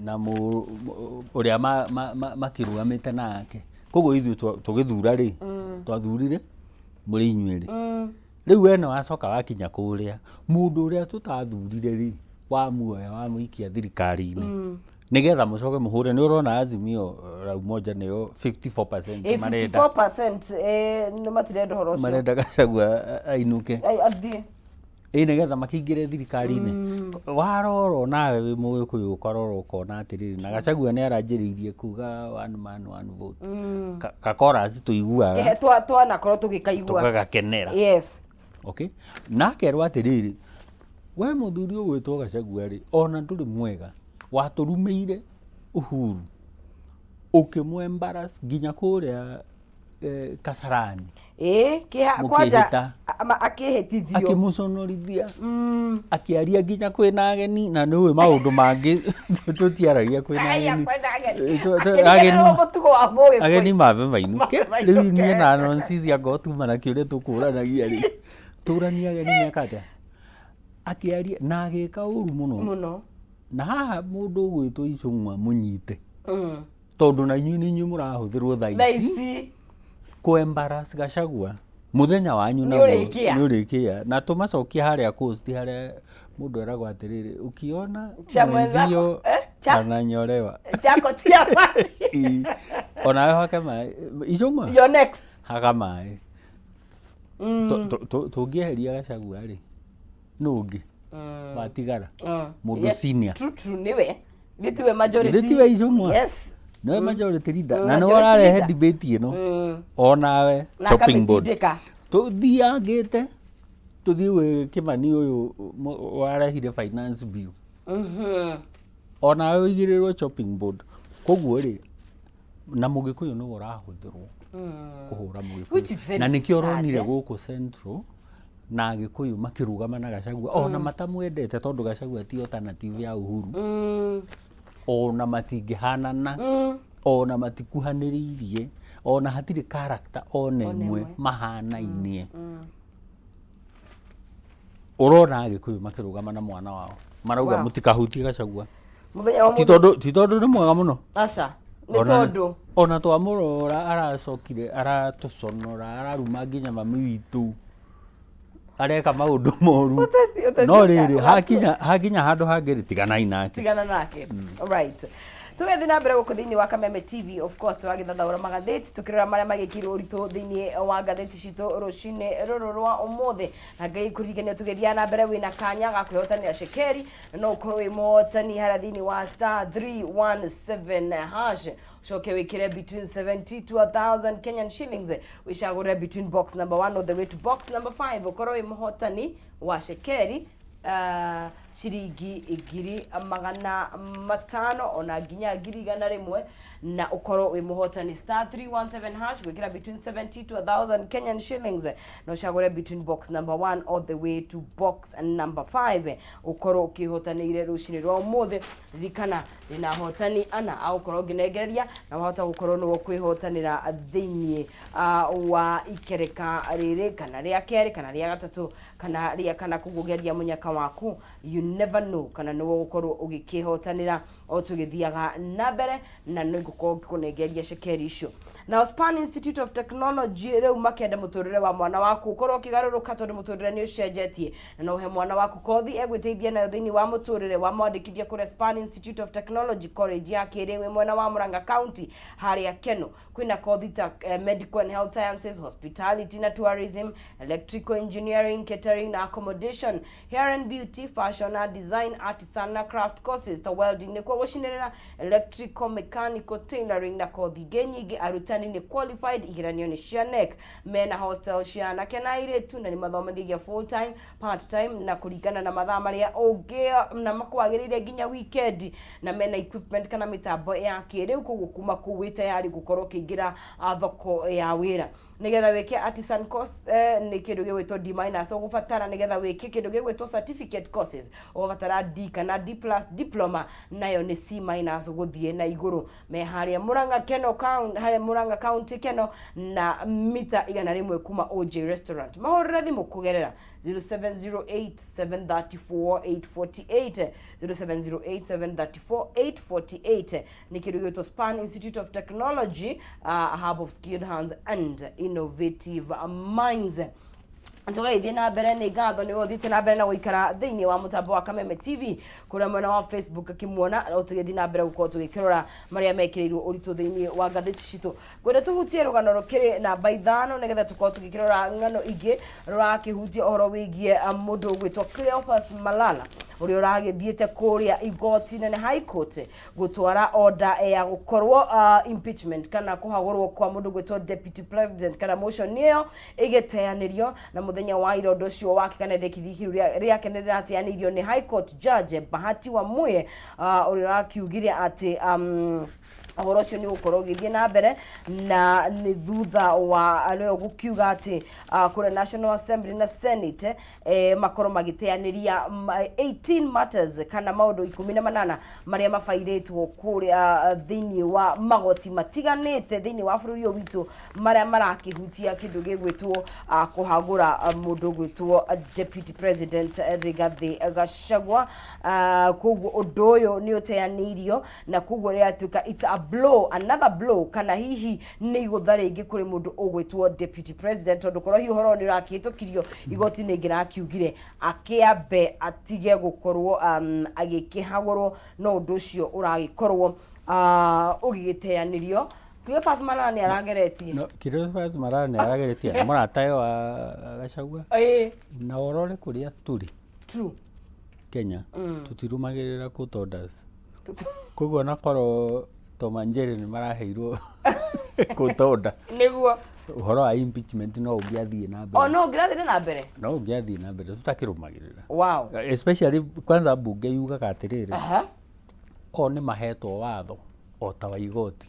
na ũrĩa makĩrũgamĩte nake, koguo ithuĩ tũgĩthura rĩ, twathurire mũrĩ inyuĩ rĩ. Rĩu we nĩ wacoka wakinya kũrĩa, mũndũ ũrĩa tũtathurire rĩ, wamuoya wamũikia thirikari-inĩ nĩgetha mũcoke mũhũre. Nĩ ũrona Azimio la Umoja nĩyo 54% marenda. 54% nĩ matirenda ũhoro ũcio. Marenda Gachagua ainũke. Ai, athiĩ. Ĩ, nĩgetha makĩingĩre thirikari-inĩ. Warora nawe wĩ Mũgĩkũyũ ũkarora ũkona atĩrĩrĩ, na Gachagua nĩ aranjĩrĩirie kuga one man one vote. Kakorasi tũiguaga. Kĩhe twanakorwo tũgĩkaigua. Tũgagakenera. Okay, na akerwo atĩrĩrĩ, we mũthuri ũgwĩtwo Gachagua rĩ, ona ndũrĩ mwega, watũrumĩire Uhuru, ũkĩmũ embarrass nginya kũrĩa Kasarani. Ĩ, kĩha kwanja. Mũkĩhĩta. Akĩhĩtithio. Akĩmũconorithia, akĩaria nginya kwĩna ageni, na nĩ ũĩ maũndũ mangĩ tũtiaragia kwĩna Aya, ageni. kwĩna ageni. Ageni Akĩriganĩrwo mũtugo wa Mũgĩkũyũ. Ageni mambe mainũke. Mambe Rĩu mainũke. niĩ na Nonsizi angorwo tuma na kĩũria tũkũranagia rĩ, tũranie ageni meka atĩa, akĩaria na agĩka ũru mũno. Mũno. Na haha mũndũ ũgwĩtwo Icũng'wa mũnyite, tondũ na inyuĩ nĩ inyuĩ mũrahũthĩrwo thaa thaa ici ici kũ embarrass Gachagua. Mũthenya wanyu Nĩ naguo ũrĩkĩa. nĩ ũrĩkĩa. Na tũmacokie harĩa coast harĩa mũndũ eragwo atĩrĩrĩ, ukiona Cha mwenzako, mwenzio eh, cha- ananyorewa. Chako tia maji. Ĩ, onawe hake maĩ. Icũng'wa? You're next. Haka maĩ. Tũngĩeheria Gachagua rĩ, nũ ũngĩ watigara? Mũndũ senior. True, true, nĩwe. Nĩ tiwe majority. Githĩ tiwe Icũng'wa? Yes. Nĩwe majority leader na nĩwe Majority ũrarehe leader. debate ĩno onawe Na chopping board. akamĩtindĩka. Tũthiangĩte tũthiĩ gwĩ Kĩmani ũyũ warehire finance bill. Onawe ũigĩrĩrwo chopping board. Koguo rĩ, na Mũgĩkũyũ nĩwe ũrahũthĩrwo kũhũra Which is Mũgĩkũyũ. very Na nĩkĩo sad, ũronire eh? gũkũ Central na Agĩkũyũ makĩrũgama na Gachagua ona matamwendete tondũ Gachagua ti alternative ya Uhuru. Ona matingĩhanana, ona matikuhanĩrĩirie, ona hatirĩ character ona ĩmwe ĩmwe. mahanainie. Ũrona Agĩkũyũ makĩrũgama na mwana wao marauga mũtikahutie Gachagua. Mũthenya wa Ti mũthenya. tondũ ti tondũ nĩ mwega mũno. Aca. Nĩ Ona tondũ. Ona twamũrora aracokire aratũconora araruma nginya mami witũ areka maũndũ moru. Ũteti- ũteti No rĩrĩ hakinya handũ hangĩ rĩ, tiganai nake. Tigana nake. Right. Tũgĩthiĩ na mbere gũkũ thĩinĩ wa Kameme TV, of course tũragĩthathaũra magathĩti tũkĩrora marĩa magĩkĩirwo ũritũ thĩinĩ wa ngathĩti citũ rũcinĩ rũrũ rwa ũmũthĩ. Na Ngai kũririkania tũgĩthiaga na mbere wĩna kanya ga kwĩhotanĩra cekeri na no ũkorwo wĩ mũhotani harĩa thĩinĩ wa *317# ucoke wĩkĩre between 70 to 1000 Kenyan shillings, wĩcagũre between box number 1 all the way to box number 5, ũkorwo wĩ mũhotani wa cekeri ciringi 500,000 ona nginya 100,000, na ũkorwo wĩ mũhotani *317# gwĩkĩra between 70 to 1000 Kenyan shillings na ũcagũre between box number 1 all the way to box number 5, ũkorwo ũkĩhotanĩire rũcinĩ rwa ũmũthĩ. Ririkana ndĩna ahotani ana a gũkorwo ngĩnengereria na wahota gũkorwo nĩwe ũkwĩhotanĩra thĩinĩ wa ikereka rĩrĩ kana rĩa kerĩ kana rĩa gatatũ kana rĩa kana. Koguo geria mũnyaka waku, you never know kana nĩwe ũgũkorwo ũgĩkĩhotanĩra o tũgĩthiaga na mbere, na nĩ ngũkorwo ngĩkũnengeria cekeri icio. Now, Span Institute of Technology rĩu makenda mũtũrĩre wa mwana waku ũkorwo ũkĩgarũrũka tondũ mũtũrĩre nĩ ũcenjetie, na no ũhe mwana waku kothi egwĩteithia nayo thĩinĩ wa mũtũrĩre. Wamwandĩkithia kũrĩa Span Institute of Technology College ya kĩrĩu ĩ mwena wa Murang'a County harĩa Keno, kwĩna kothi ta medical and health sciences, hospitality na tourism, electrical engineering, catering na accommodation, hair and beauty, fashion and design, artisan na craft courses ta welding nĩkuo gũcinĩrĩra, electrical, mechanical, tailoring na kothi ingĩ nyingĩ. Arutani nĩ qualified, igeranio nĩ cia KNEC, mena hostel cia anake na airĩtu, na nĩ mathomithagia full time, part time na kũringana na mathaa marĩa ũngĩ na makwagĩrĩire nginya weekend, na mena equipment kana mĩtambo ya kĩrĩu. Koguo kuma kũu wĩ tayari gũkorwo ũkĩingĩra thoko ya wĩra. Nigetha wĩke artisan course, nĩ kĩndũ gĩgwĩtwo D minus ũgũbatara. Nigetha wĩke kĩndũ gĩgwĩtwo certificate courses, ũgũbatara D kana D plus. Diploma nayo nĩ C minus gũthiĩ na igũrũ. Me harĩa Murang'a Keno County, harĩa Murang'a County Keno, na mita 100 kuma OJ Restaurant. Mahũrĩre thimũ kũgerera 0708 734 848, 0708 734 848. Nĩ kĩndũ gĩgwĩtwo Span Institute of Technology, a hub of skilled hands and innovative minds. Tũgagĩthiĩ na mbere. Nĩ ngatho nĩ ũthiĩte na mbere na gũikara thĩinĩ wa mũtambo wa Kameme TV kũrĩa mwena wa Facebook akĩmuona o tũgĩthiĩ na mbere gũkorwo tũgĩkĩrora marĩa mekĩrĩirwo ũritũ thĩinĩ wa ngathĩti citũ. Ngwenda tũhutie rũgano rũkĩrĩ namba 5 nĩgetha tũkorwo tũgĩkĩrora ng'ano ingĩ rũrakĩhutia ũhoro wĩgiĩ mũndũ ũgwĩtwo Cleophas Malala ũrĩa ũragĩthiĩte kũrĩa igoti nene, High Court, gũtwara order ya gũkorwo impeachment kana kũhagũrwo kwa mũndũ gwĩtwo deputy president kana motion ĩyo ĩgĩteanĩrio. Na mũthenya wa ira ũndũ ũcio wake kana endekithia kĩu rĩake nĩ rĩrateanĩirio nĩ High Court Judge Bahati Wamuye, ũrĩa ũrakiugire atĩ ũhoro ũcio nĩ ũgũkorwo ũgĩthiĩ na mbere, na nĩ thutha wa rĩo gũkiuga atĩ kũrĩa National Assembly na Senate makorwo magĩteanĩria 18 matters kana maũndũ 18 marĩa mabairĩtwo kũrĩa thĩinĩ wa magoti matiganĩte thĩinĩ wa bũrũri ũyũ witũ marĩa marakĩhutia kĩndũ gĩgwĩtwo kũhagũra mũndũ ũgwĩtwo deputy president Rigathi Gachagua. Koguo ũndũ ũyũ nĩ ũteanĩirio na koguo rĩratuĩka it's a blow, another blow, kana hihi nĩ igũtha rĩngĩ kũrĩ mũndũ ũgwĩtwo deputy president, tondũ korwo hihi ũhoro ũyũ nĩ ũrakĩhĩtũkirio igoti nĩ ingĩrakiugire akĩambe atige gũkorwo agĩkĩhagũrwo, no ũndũ ũcio ũragĩkorwo ũgĩgĩteanĩrio. Cleophas Malala nĩ arageretie. No, Cleophas Malala nĩ arageretie na mũratawe wa Gachagua. Na ũrore kũrĩa tũrĩ. True. Kenya tũtirũmagĩrĩra court orders. Koguo ona korwo Tom and Jerry nĩ maraheirwo court order. Nĩguo. Ũhoro wa impeachment no ũngĩathiĩ na mbere. O no ũngĩrathiĩ na mbere? No ũngĩathiĩ na mbere tũtakĩrũmagĩrĩra. Wow. Especially kwanza mbunge yugaga atĩrĩrĩ. O nĩ mahetwo watho o ta wa igoti.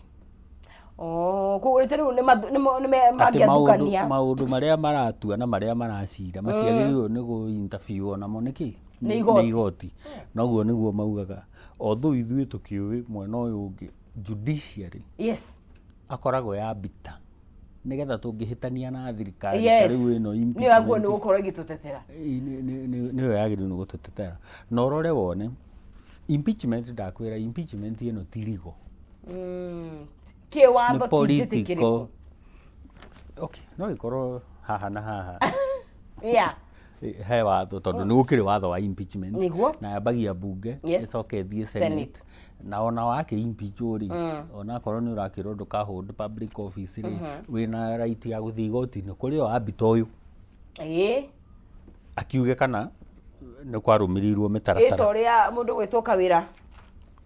Oh, koguo ta rĩu Atĩ mangĩathukania. Maũndũ marĩa maratua na marĩa maracira matiagĩrĩirwo nĩ gũ interview namo nĩkĩ? Nĩ igoti. Nĩ igoti. Noguo nĩguo maugaga. Although ithuĩ tũkĩũĩ mwena ũyũ ũngĩ judiciary akoragwo ya mbita nĩgetha tũngĩhĩtania na thirikari ta rĩu ĩno Nĩyo yagĩrĩirwo nĩ gũkorwo ĩgĩtũtetera. Nĩyo yagĩrĩirwo nĩ gũtũtetera. Na ũrore wone impeachment, ndakwĩra impeachment ĩno ti legal. Kĩwatho Nĩ ti njĩtĩkĩrĩku. political. Okay, no ĩkorwo haha na haha he watho, tondũ nĩ gũkĩrĩ watho wa impeachment. Na yambagia mbunge, ĩcoke ĩthiĩ Senate. Senate. Na ona wakĩ impeachwo rĩ, ona akorwo nĩ ũrakĩrwo ndũka hold public office rĩ, wĩna right ya gũthiĩ igoti-inĩ kũrĩ o ambita ũyũ akiuge kana nĩ kwarũmĩrĩirwo mĩtaratara. Ta ũrĩa mũndũ gwĩtwo Kawĩra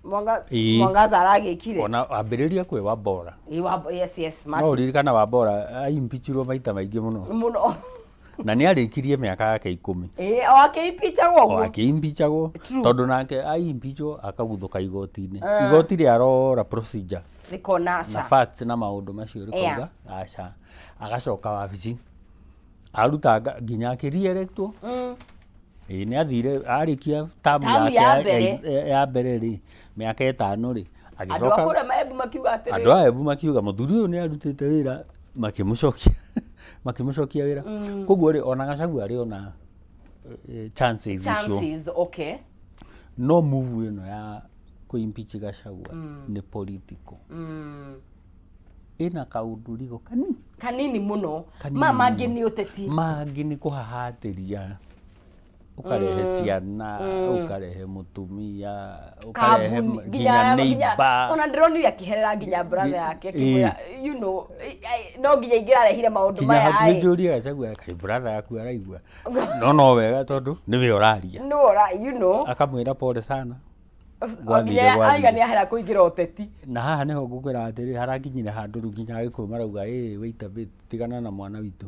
Mwangaza aragĩkire. Ona ambĩrĩria kwĩ Wambora. Yes, No Martin. ũririkana Wambora aimpichirwo maita maingĩ mũno. Mũno. Na nĩ arĩkirie mĩaka yake 10. Ĩĩ, o akĩimpichagwo O ũguo. akĩimpichagwo. Tondũ nake aimpichwo akaguthũka igoti-inĩ. Igoti rĩarora procedure. Rĩkona Na aca. facts na maũndũ macio rĩkauga aca. Agacoka wabici. Aruta nginya akĩrierektwo. Ĩĩ nĩ athire arĩkia tamu Tamu yake ya mbere. ya mbere rĩ, mĩaka 5 rĩ, Andũ a agĩcoka kũrĩa Maembu makiuga atĩrĩrĩ. Andũ a Embu makiuga mũthuri ũyũ nĩ arutĩte wĩra, makĩmũcokia wĩra. Koguo rĩ, ona Gachagua arĩ ona chances icio. Chances, okay. No move ĩno ya kũ impeach Gachagua nĩ political. Ĩna kaũndũ rigo kanini. Kanini mũno. Kanini Ma mangĩ mũno. nĩ ũteti. Mangĩ nĩ kũhahatĩria. Ũkarehe ciana, ũkarehe mũtumia, ũkarehe Kambuni nginya neighbor. Ona ndĩronire akĩherera nginya brother yake akĩmwĩra, no nginya ingĩrarehire maũndũ Nginya maya. hakuhĩ ĩ. njũrie Gachagua, kaĩ brother yaku araigua? No wega tondũ nĩwe ũraria. No ora. Akamwĩra pole sana. Nginya Gwathire, aiga gwathire. nĩ ahera kũingĩra ũteti. Na haha nĩho ngũkwĩra atĩrĩ, harakinyire handũ rĩu nginya Agĩkũyũ marauga, ĩ wait a bit, tigana na mwana witũ.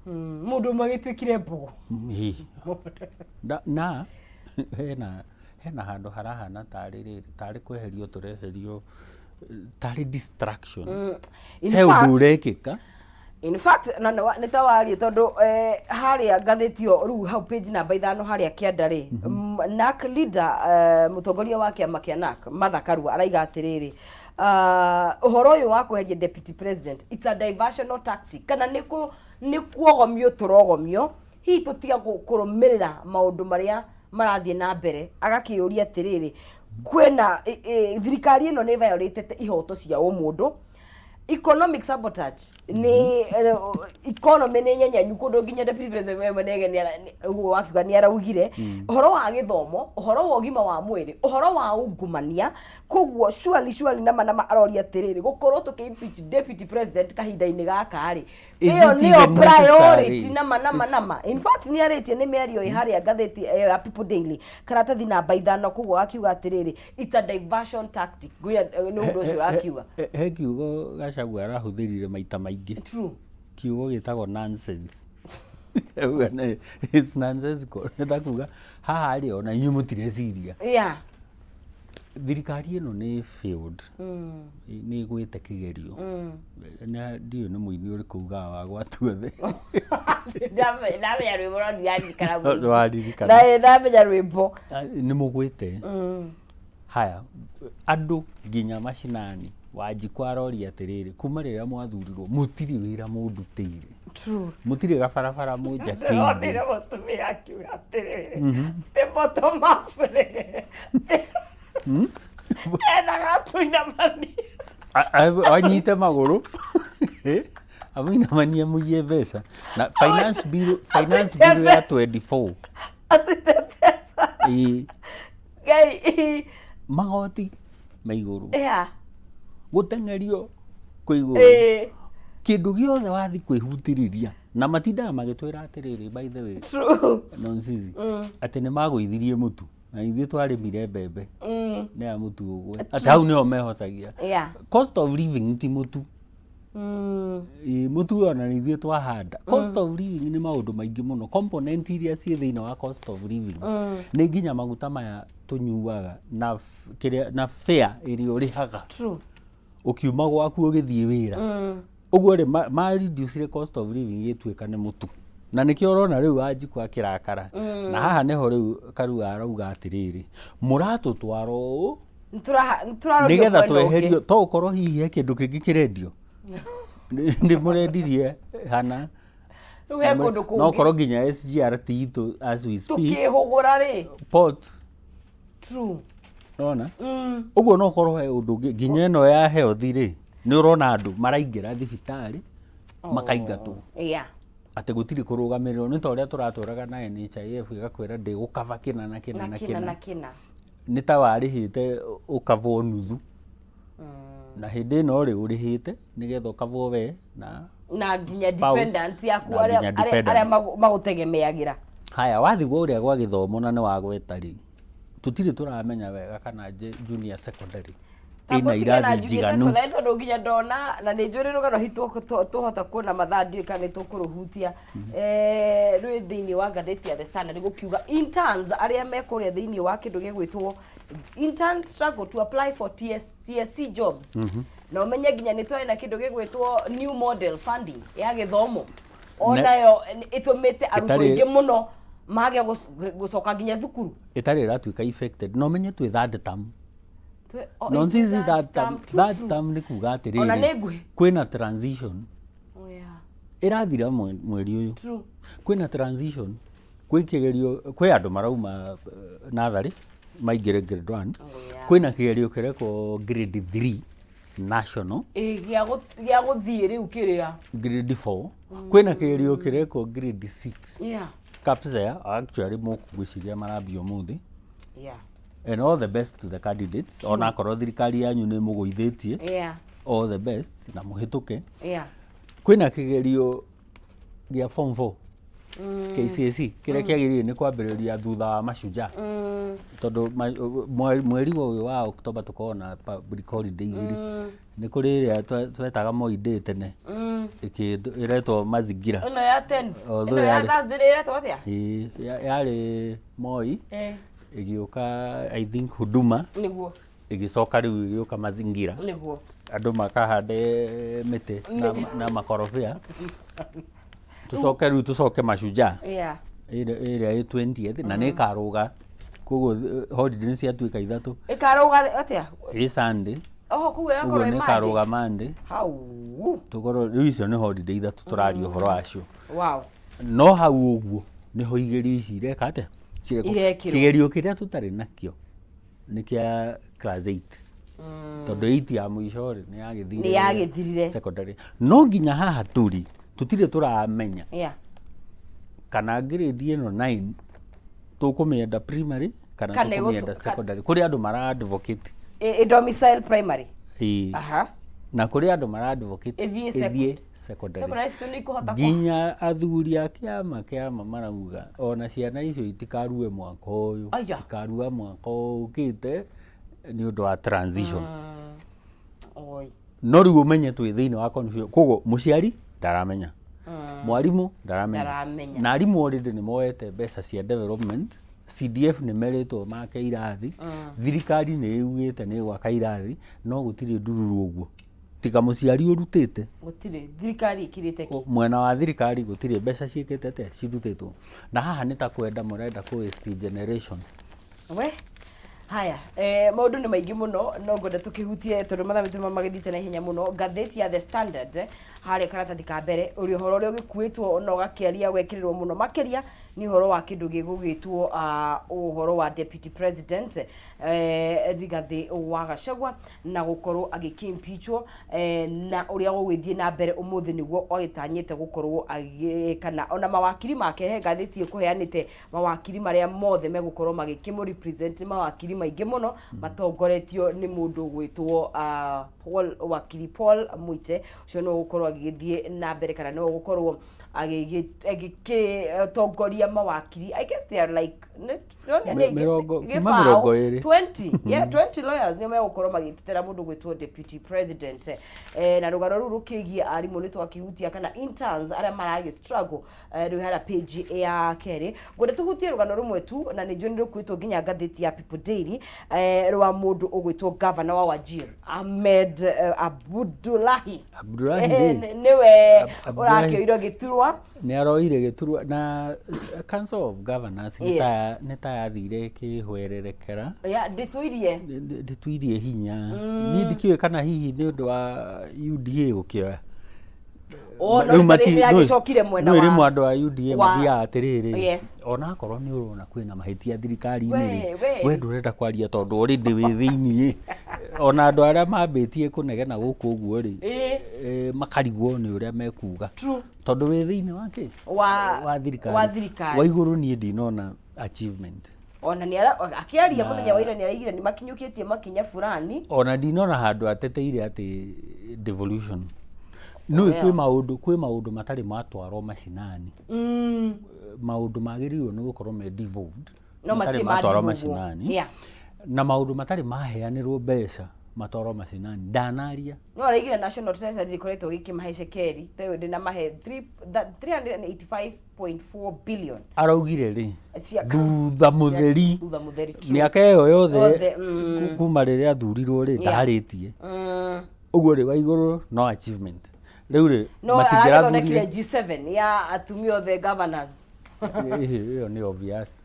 Mũndũ ũmwe agĩtuĩkire mbogo. Ĩ. Na hena handũ harahana tarĩ rĩrĩ, tarĩ kweherio tũreherio, tarĩ distraction. In He ũndũ fact, ũrekĩka. In fact, na nĩ ta warie tondũ harĩa ngathĩti ĩyo rĩu hau page namba 5 harĩa kĩanda rĩ, NARC leader, mũtongoria wa kĩama kĩa NARC Martha Karua araiga atĩrĩrĩ, ũhoro ũyũ wa kweheria deputy president, it's a diversional tactic, kana nĩ kuogomio tũrogomio, hihi tũtiga kũrũmĩrĩra maũndũ marĩa marathiĩ na mbere. Agakĩũria atĩrĩrĩ, kwĩna thirikari ĩno nĩ violatete ihoto cia ũmũndũ, economic sabotage, nĩ economy nĩ nyenyenyu kũndũ nginya deputy president we mwene ũguo wakiuga nĩ araugire ũhoro wa gĩthomo, ũhoro wa ũgima wa mwĩrĩ, ũhoro wa ungumania. Koguo surely nama aroria atĩrĩrĩ, gũkorwo tũkĩ impeach deputy president kahinda-inĩ gaka rĩ, Is ĩyo it nĩyo even priority? necessary? Nama in fact nĩ arĩtie nĩ mĩario ĩ harĩa ngathĩti ĩyo ya People Daily karatathi namba 5. Koguo akiuga atĩrĩrĩ, it's a diversion tactic. Ngwĩra nĩ ũndũ ũcio akiuga. He kiugo Gachagua arahũthĩrire maita maingĩ. Kiugo gĩtagwo nonsense. Auga it's nonsensical. Nĩ ta kuga haha rĩ, ona inyuĩ mũtireciria. Thirikari ĩno nĩ failed. Nĩ ĩgwĩte kĩgerio. Na ndiũĩ nĩ mũini ũrĩkũ ugaga wa gwatuothe. Ndamenya rwĩmbo no ndiraririkana mũini. Nĩwaririkana. Ndamenya rwĩmbo. Nĩ mũgwĩte. Haya, andũ nginya macinani, Wanjikũ aroria atĩrĩrĩ, kuma rĩrĩa mwathurirwo mũtirĩ wĩra mũndutĩire. Mũtirĩ gabarabara mũnjakĩire. Ndĩronire mũtumia akiuga atĩrĩrĩ, the bottom up rĩ, ena gatuinamania. Anyite magũrũ, amũinamanie mũiye mbeca na finance bill ya 24. Atwĩte mbeca. Ĩĩ. Ngai. Magoti me igũrũ, gũteng'erio kwĩ igũrũ, kĩndũ gĩothe wathi kwĩhutĩrĩria, na matindaga magĩtwĩra atĩrĩrĩ, by the way, nonsizi atĩ nĩ magũithirie mũtu na ithuĩ twarĩmire mbembe nĩ ya mũtu ũgwe, atĩ hau nĩho mehocagia. Cost of living ti mũtu. Ĩĩ, mũtu ona nĩ ithuĩ twahanda. Cost of living nĩ maũndũ maingĩ mũno. Component iria ciĩ thĩinĩ wa cost of living nĩ nginya maguta maya tũnyuaga na kĩrĩa na fare ĩrĩa ũrĩhaga ũkiuma gwaku ũgĩthiĩ wĩra. Ũguo rĩ, ma reduce cost of living ĩtuĩka nĩ mũtu, na nĩkĩo ũrona rĩu Wanjikũ akĩrakara. Na haha nĩho rĩu Karua arauga atĩrĩrĩ, mũratũtwara ũũ Nĩtũrarorio nĩgetha mwena ũngĩ. tweherio, to ũkorwo hihi he kĩndũ kĩngĩ kĩrendio. Nĩ mũrendirie hana Rĩu he kũndũ no kũngĩ ũkorwo nginya SGR ti itũ as we speak. Tũkĩhũgũra rĩ. Port. Nona ũguo no ũkorwo he ũndũ ũngĩ, nginya ĩno ya health rĩ, nĩ ũrona andũ maraingĩra thibitarĩ makaingatwo atĩ gũtirĩ kũrũgamĩrĩrwo, nĩ ta ũrĩa tũratũraga na NHIF ĩgakwĩra ndĩgũkaba kĩna na kĩna na na kĩna kĩna. Na kĩna. Nĩ ta warĩhĩte ũkavwo nuthu, na hĩndĩ ĩno rĩ, ũrĩhĩte nĩgetha ũkavwo we na na nginya spouse, dependent yaku, na arĩa nginya arĩa dependents. Magũtegemeagĩra. Haya, wathiĩ gwa ũrĩa gwa gĩthomo na nĩ wagweta rĩ, tũtirĩ tũramenya wega kana junior secondary ĩna irathi njiganu. Secondary, tondũ nginya ndona na nĩ njũrĩ rũgano hihi tũhota kuona mathaa, ndiũĩ kana nĩ tũkũrũhutia. Rwĩ thĩinĩ wa ngathĩti ya The Standard gũkiuga interns arĩa me kũrĩa thĩinĩ wa kĩndũ gĩgwĩtwo intern struggle to apply for TSC jobs. Na ũmenye nginya nĩ twarĩ na kĩndũ gĩgwĩtwo new model funding ya gĩthomo, onayo ĩtũmĩte arutwo aingĩ mũno mage gũcoka nginya thukuru. Ĩtarĩ ĩratuĩka affected, no menye twĩ third term. No it's sisi third third term, term, true, third true. term nĩ kuga Ona atĩrĩrĩ, nĩ nguhĩ. kwĩna transition ĩrathira mweri ũyũ. Kwĩna transition, kwĩ kĩgerio, kwĩ andũ marauma natharĩ maingĩre grade 1. Kwĩna kĩgerio kĩrekwo grade 3 national. Ĩ, gĩa gũthiĩ rĩu kĩrĩa Grade 4, kwĩna kĩgerio kĩrekwo grade 6. KPSEA actually mũkũgwĩciria marambia ũmũthĩ. And all the best to the candidates, ona akorwo thirikari yanyu nĩ mũgũithĩtie. All the best na mũhĩtũke. Kwĩna kĩgerio gĩa form 4 KCSE kĩrĩa kĩagĩrĩire nĩ kwambĩrĩria thutha wa Mashujaa, tondũ mweri ũyũ wa October tũkoragwo na public holiday igĩrĩ. Nĩ kũrĩ ĩrĩa twetaga Moi Day tene, ĩretwo Mazingira. Ĩno ya 10 Although ĩno ya Thursday ĩretwo atĩa? Ĩĩ, yarĩ Moi, ĩgĩũka I think Huduma, ĩgĩcoka rĩu ĩgĩũka Mazingira. Andũ makahande mĩtĩ na makorobia. Tũcoke rĩu tũcoke Mashujaa ĩrĩa ĩ 20th, na nĩ ĩkarũga, koguo holiday nĩ ciatuĩka ithatũ. Ĩkarũga atĩa? Ĩ Sunday. Oho, koguo ũguo ĩgakorwo nĩ ĩ Monday. ĩkarũga Monday. Hau. Tũkorwo rĩu icio nĩ holiday ithatũ tũraria ũhoro wacio. No hau ũguo nĩho igerio ici ireka atĩa? Cirekwo. Irekĩrwo. Kĩgerio kĩrĩa tũtarĩ nakĩo nĩ kĩa class 8, tondũ 8 ya mũico rĩ, nĩ yagĩthire. Nĩ yagĩthirire. Secondary. No nginya haha tũrĩ tũtirĩ tũramenya kana grade ĩno 9 tũkũmĩenda primary kana Kana tũkũmĩenda secondary. Kũrĩ andũ mara advocate Ĩ domicile primary. Ĩĩ. Na kũrĩ andũ mara advocate Ĩthiĩ ĩthiĩ secondary. Secondary citũ nĩ ikũhota Nginya athuri a kĩama marauga ona ciana icio itikarue mwaka ũyũ. Aya. Cikarua mwaka ũkĩte nĩ ũndũ wa transition. Oi. No rĩu ũmenye twĩ thĩinĩ wa confusion, koguo mũciari ndaramenya, mwarimũ ndaramenya. Ndaramenya. Na arimũ already nĩ moete mbeca cia development. CDF nĩ merĩtwo make irathi, thirikari nĩ ĩugĩte nĩ ĩgwaka irathi, no gũtirĩ ndururu ũguo tiga mũciari ũrutĩte. Gũtirĩ thirikari ĩkirĩte ki. Mwena wa thirikari gũtirĩ mbeca ciĩkĩte atĩa, cirutĩtwo, na haha nĩ ta kwenda mũrenda kũ waste generation. We haya, maũndũ nĩ maingĩ mũno, no ngwenda tũkĩhutie tondũ mathaa maitũ magĩthiĩte na ihenya mũno. Ngathĩti ya The Standard, harĩa karatathi ka mbere, ũrĩa ũhoro ũrĩa ũgĩkuĩtwo na ũgakĩaria ũgekĩrĩrwo mũno makĩria. Nĩ ũhoro wa kĩndũ gĩgũgĩtwo ũhoro wa deputy president Rigathĩ wa Gachagua na gũkorwo agĩkĩimpeachwo na ũrĩa gũgĩthiĩ na mbere ũmũthĩ nĩguo agĩtanyĩte gũkorwo agĩ kana ona mawakiri make. He ngathĩti ĩkũheanĩte mawakiri marĩa mothe megũkorwo magĩkĩmũ represent, nĩ mawakiri maingĩ mũno matongoretio nĩ mũndũ ũgwĩtwo Paul, wakiri Paul Muite. Ũcio nĩwe ũgũkorwo agĩgĩthiĩ na mbere kana nĩwe ũgũkorwo agĩgĩtongoria mawakiri. I guess they are like kuma 20. 20, yeah, 20 lawyers nĩo megũkorwo magĩtetera mũndũ gwĩtwo deputy president. Na rũgano rũu rũkĩgiĩ arimũ nĩ twakĩhutia kana interns arĩa maragĩ struggle rĩu harĩa page ya kerĩ. Ngwenda tũhutie rũgano rũmwe tu na nĩ njũĩ nĩ rũkuĩtwo nginya ngathĩti ya People Daily, rwa mũndũ ũgwĩtwo governor wa Wajir, Ahmed Abdullahi. Abdullahi rĩ, Nĩwe Abdullahi. ũrakĩoirwo gĩturwa. Nĩ aroire gĩturwa na Council of Governors nĩ nĩ ta yathire ĩkĩhwererekera. Ya ndĩtũirie. Ndĩtuirie hinya. Niĩ ndikĩũĩ kana hihi nĩ ũndũ wa UDA gũkĩoya. Oh, no Rĩu nĩ agĩcokire mwena nĩ wa rĩmwe andũ a UDA mathiaga atĩrĩrĩ, onakorwo nĩ ũrona kwĩna mahĩtia thirikari-inĩ rĩ, we ndũrenda kwaria tondũ already wĩ thĩiniĩ. Ona andũ arĩa mambĩtie kũnegena gũkũ ũguo rĩ, makarigwo nĩ ũrĩa mekuga tondũ wĩ thĩinĩ wa kĩ wa thirikari. Wa thirikari. Wa igũrũ niĩ ndinona achievement. Ona nĩ akĩaria mũthenya wa ira nĩ araigire nĩ makinyũkĩtie makinya fulani. Ona ndinona handũ ateteire atĩ devolution nĩ kwĩ maũndũ matarĩ matwarwo macinani, maũndũ magĩrĩirwo nĩ gũkorwo me devolved No matarĩ matirĩ matwarwo ma-devolve. macinani na maũndũ matarĩ maheanĩrwo mbeca matwarwo macinani ndanaria. No araigire National Treasury ĩkoretwo gĩkĩmahe cekeri tayo ndĩnamahe 385.4 billion. Araugire rĩ thutha mũtheri. Thutha mũtheri, true. Mĩaka ĩyo yothe Yothe, kuma rĩrĩa athurirwo rĩ, ndaharĩtie. Ũguo rĩ, wa igũrũ no achievement rĩu rĩ No matingĩrathurire. aragĩthondekire G7 ya atumia othe governors. Ĩhĩ, ĩyo nĩ obvious.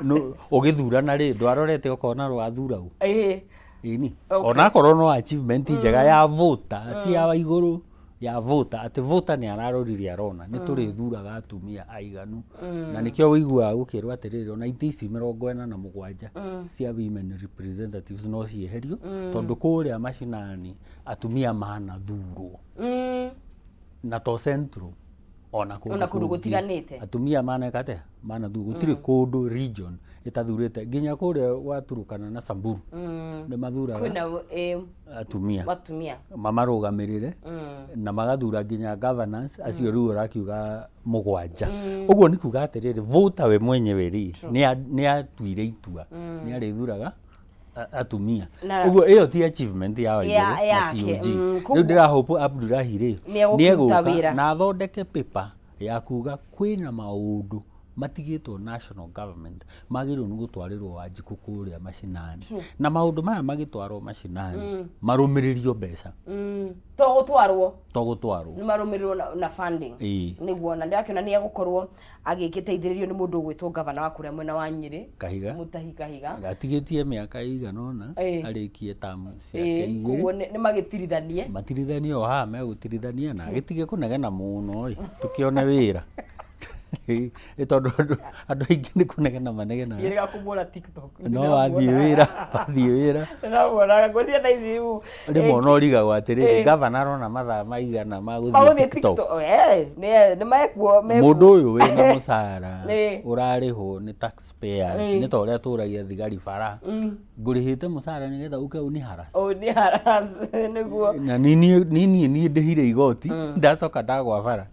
No, ũgĩthurana rĩ, ndwarorete ũkona rwathura ũ ĩni. Onakorwo no achievement njega ya voter, ti ya wa igũrũ, ya voter, atĩ voter nĩ ararorire arona nĩ tũrĩthuraga atumia aiganu, na nĩkĩo ũiguaga gũkĩrwo atĩrĩrĩ, ona itĩ ici 47 cia women representatives no cieherio tondũ kũrĩa macinani atumia manathurwo na to central, ona kũndũ Ona kũndũ kũngĩ. Gũtiganĩte. Atumia maneka atĩa? Manathurwo. Gũtirĩ kũndũ region ĩtathurĩte, nginya kũrĩa gwa Turukana na Samburu nĩ mathuraga Kwĩna atumia atumia mamarũgamĩrĩre na magathura nginya governance acio rĩu ũrakiuga mũgwanja. Ũguo nĩ kuga atĩrĩrĩ, voter we mwenyewe rĩ, nĩ atuire itua nĩ arĩthuraga atumia. Ũguo ĩyo ti achievement ya Waigũrũ na yake, COG. Rĩu ndĩrahope Abdulahi rĩ Nĩegũkĩruta nĩegũka wĩra. Na athondeke paper ya kuga kwĩna maũndũ matigĩtwo national government magĩrĩirwo nĩ gũtwarĩrwo Wanjikũ kũrĩa macinani, na maũndũ maya magĩtwarwo macinani marũmĩrĩrio mbeca. To gũtwarwo. To gũtwarwo. Nĩ marũmĩrĩrwo na funding. Nĩguo na ndĩrakĩona nĩ egũkorwo agĩgĩteithĩrĩrio nĩ mũndũ ũgwĩtwo gavana wa kũrĩa mwena wa Nyĩrĩ, Kahiga. Mutahi Kahiga. Atigĩtie mĩaka ĩigana ũna arĩkie tamu ciake 2. Koguo nĩ magĩtirithanie. Matirithanie o haha megũtirithania na agĩtige kũnegena mũno ĩ, tũkĩone wĩra. Ĩ tondũ andũ aingĩ nĩ kũnegena manegenaga. Ngĩrĩga kũmuona TikTok. No wathiĩ wĩra Ndĩramuonaga ngwĩciria thaa ici rĩu rĩmwe ona ũrigagwo atĩrĩrĩ, gavana arona mathaa maigana ma gũthiĩ magũthiĩ TikTok? TikTok. Nĩ mekuo mekuo. Mũndũ ũyũ wĩna mũcara ũrarĩhwo nĩ taxpayers, nĩ ta ũrĩa tũragia thigari bara, ngũrĩhĩte mũcara nĩgetha ũke ũni harass. Ũ nĩ harass nĩguo. Na niĩ niĩ niĩ ndĩhire igoti, ndacoka ndagwa bara,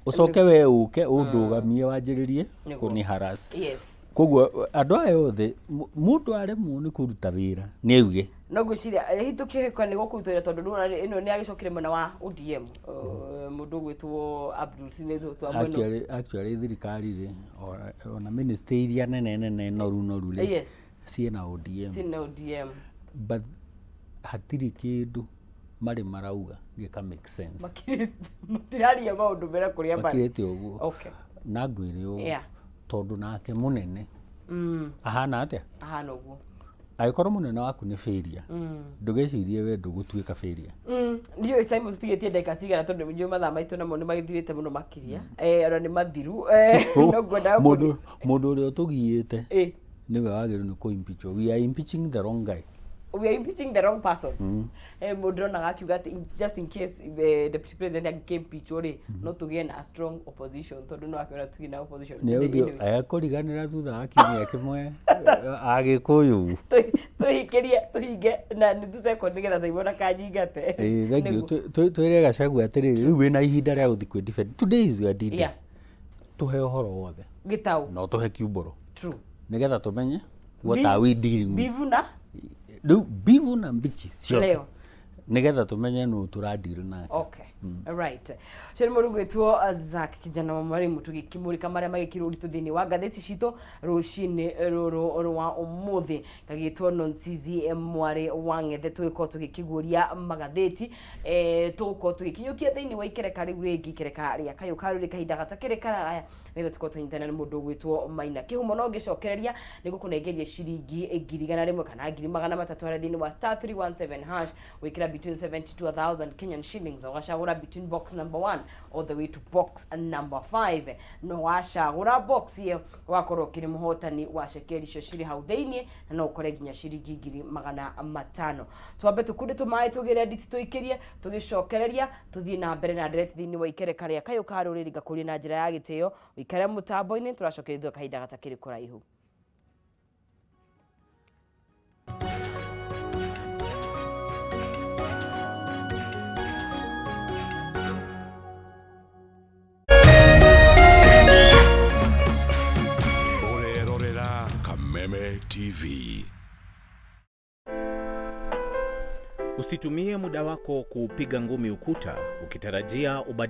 ũcoke we ũke ũndũgamie wanjĩrĩrie kũni harass. Koguo andũ aya othe, mũndũ aremwo nĩ kũruta wĩra nĩ auge. No ngwĩciria hihi tũkĩhĩka nĩ gũkũrutwo wĩra tondũ nĩwona ĩno nĩ agĩcokire mwena wa ODM, mũndũ ũgwĩtwo Abdul Sinetho twa mwena. Actually thirikari rĩ, ona ministry iria nene nene noru noru rĩ, ciĩna ODM. Ciĩna ODM. But hatirĩ kĩndũ marĩ marauga gĩka make sense. Matiraria maũndũ mera kũrĩa marĩ. Makirĩte ũguo. Na ngwĩre ũũ, tondũ nake mũnene ahana atĩa? Ahana ũguo. Angĩkorwo mũnene waku nĩ failure, ndũgecirie we ndũgũtuĩka failure. Ndiũĩ Simon tũtigĩtie ndagĩka cigana, tondũ nĩnjũĩ mathaa maitũ namo nĩ magĩthirĩte mũno makĩria. Ona nĩ mathiru. No ngwendaga Mũndũ ũrĩa ũtũgiĩte nĩwe wagĩrĩirwo nĩ kũ-impeachwo. We are impeaching the wrong guy. We are impeaching the wrong person. Mũndũ ndĩronaga akiuga atĩ just in case deputy president angĩkĩimpeachwo rĩ, no tũgĩe na a strong opposition, tondũ no akĩona tũgĩe na opposition. Nĩ Anyway, ũthiũ ekũriganĩra thutha wa kiumia kĩmwe, Agĩkũyũ. Tũhingĩrie, tũhinge na nuthu second nĩgetha Simon akanyingate. Ĩĩ, thank you. Nĩguo. Twĩre Gachagua atĩrĩrĩ, rĩu wĩna ihinda rĩa gũthiĩ kwĩ defend. Today is your D-day. Tũhe ũhoro wothe. Gĩtaũ. Na ũtũhe kiumbũro. True. Nĩgetha tũmenye what are we dealing with. Mbivu na Rĩu mbivu na mbichi ciothe. Leo. Nĩgetha tũmenye nũ tũradeal nake. Okay. Right. Ũcio nĩ mũndũ gwĩtwo Zack Kijana wa Mwarimu, tũgĩkĩmũrĩka marĩa magĩkĩrwo ũritũ thĩinĩ wa ngathĩti citũ rũcinĩ rũrũ rwa ũmũthĩ. Gagĩtwo Nonsizi mwarĩ wa Ng'ethe, tũgĩkorwo tũgĩkĩguũria magathĩti. Tũgũkorwo tũgĩkinyũkia thĩinĩ wa ikereka rĩu rĩngĩ, ikereka rĩa kayũ ka rũrĩ kahinda gatakĩrĩ karaya, nĩgetha tũkorwo tũnyitanĩre na mũndũ ũgwĩtwo Maina Kĩhumo. No ngĩcokereria nĩ gũkũnengeria ciringi 100,000 kana 300,000 harĩa thĩinĩ wa *317#, wĩkĩra between 70 to 1000 Kenyan shillings, na ũgacagũra between box number 1 all the way to box number 5. No wacagũra box ĩyo, ũgakorwo ũkĩrĩ mũhotani wa cekeri icio cirĩ hau thĩinĩ, na no ũkore nginya ciringi 500,000. Twambe tũkunde tũmaĩ, tũgĩre nditi, tũikĩrie, tũgĩcokereria tũthiĩ na mbere na ndereti thĩinĩ wa ikereka rĩa kayũ ka rũrĩrĩ. Ngakũria na njĩra ya gĩtĩo ũikare mũtambo-inĩ, tũracokeria kahinda gatakĩrĩ kũraihu. Ũrerorera Kameme TV. Usitumie muda wako kuupiga ngumi ukuta ukitarajia ubadilike.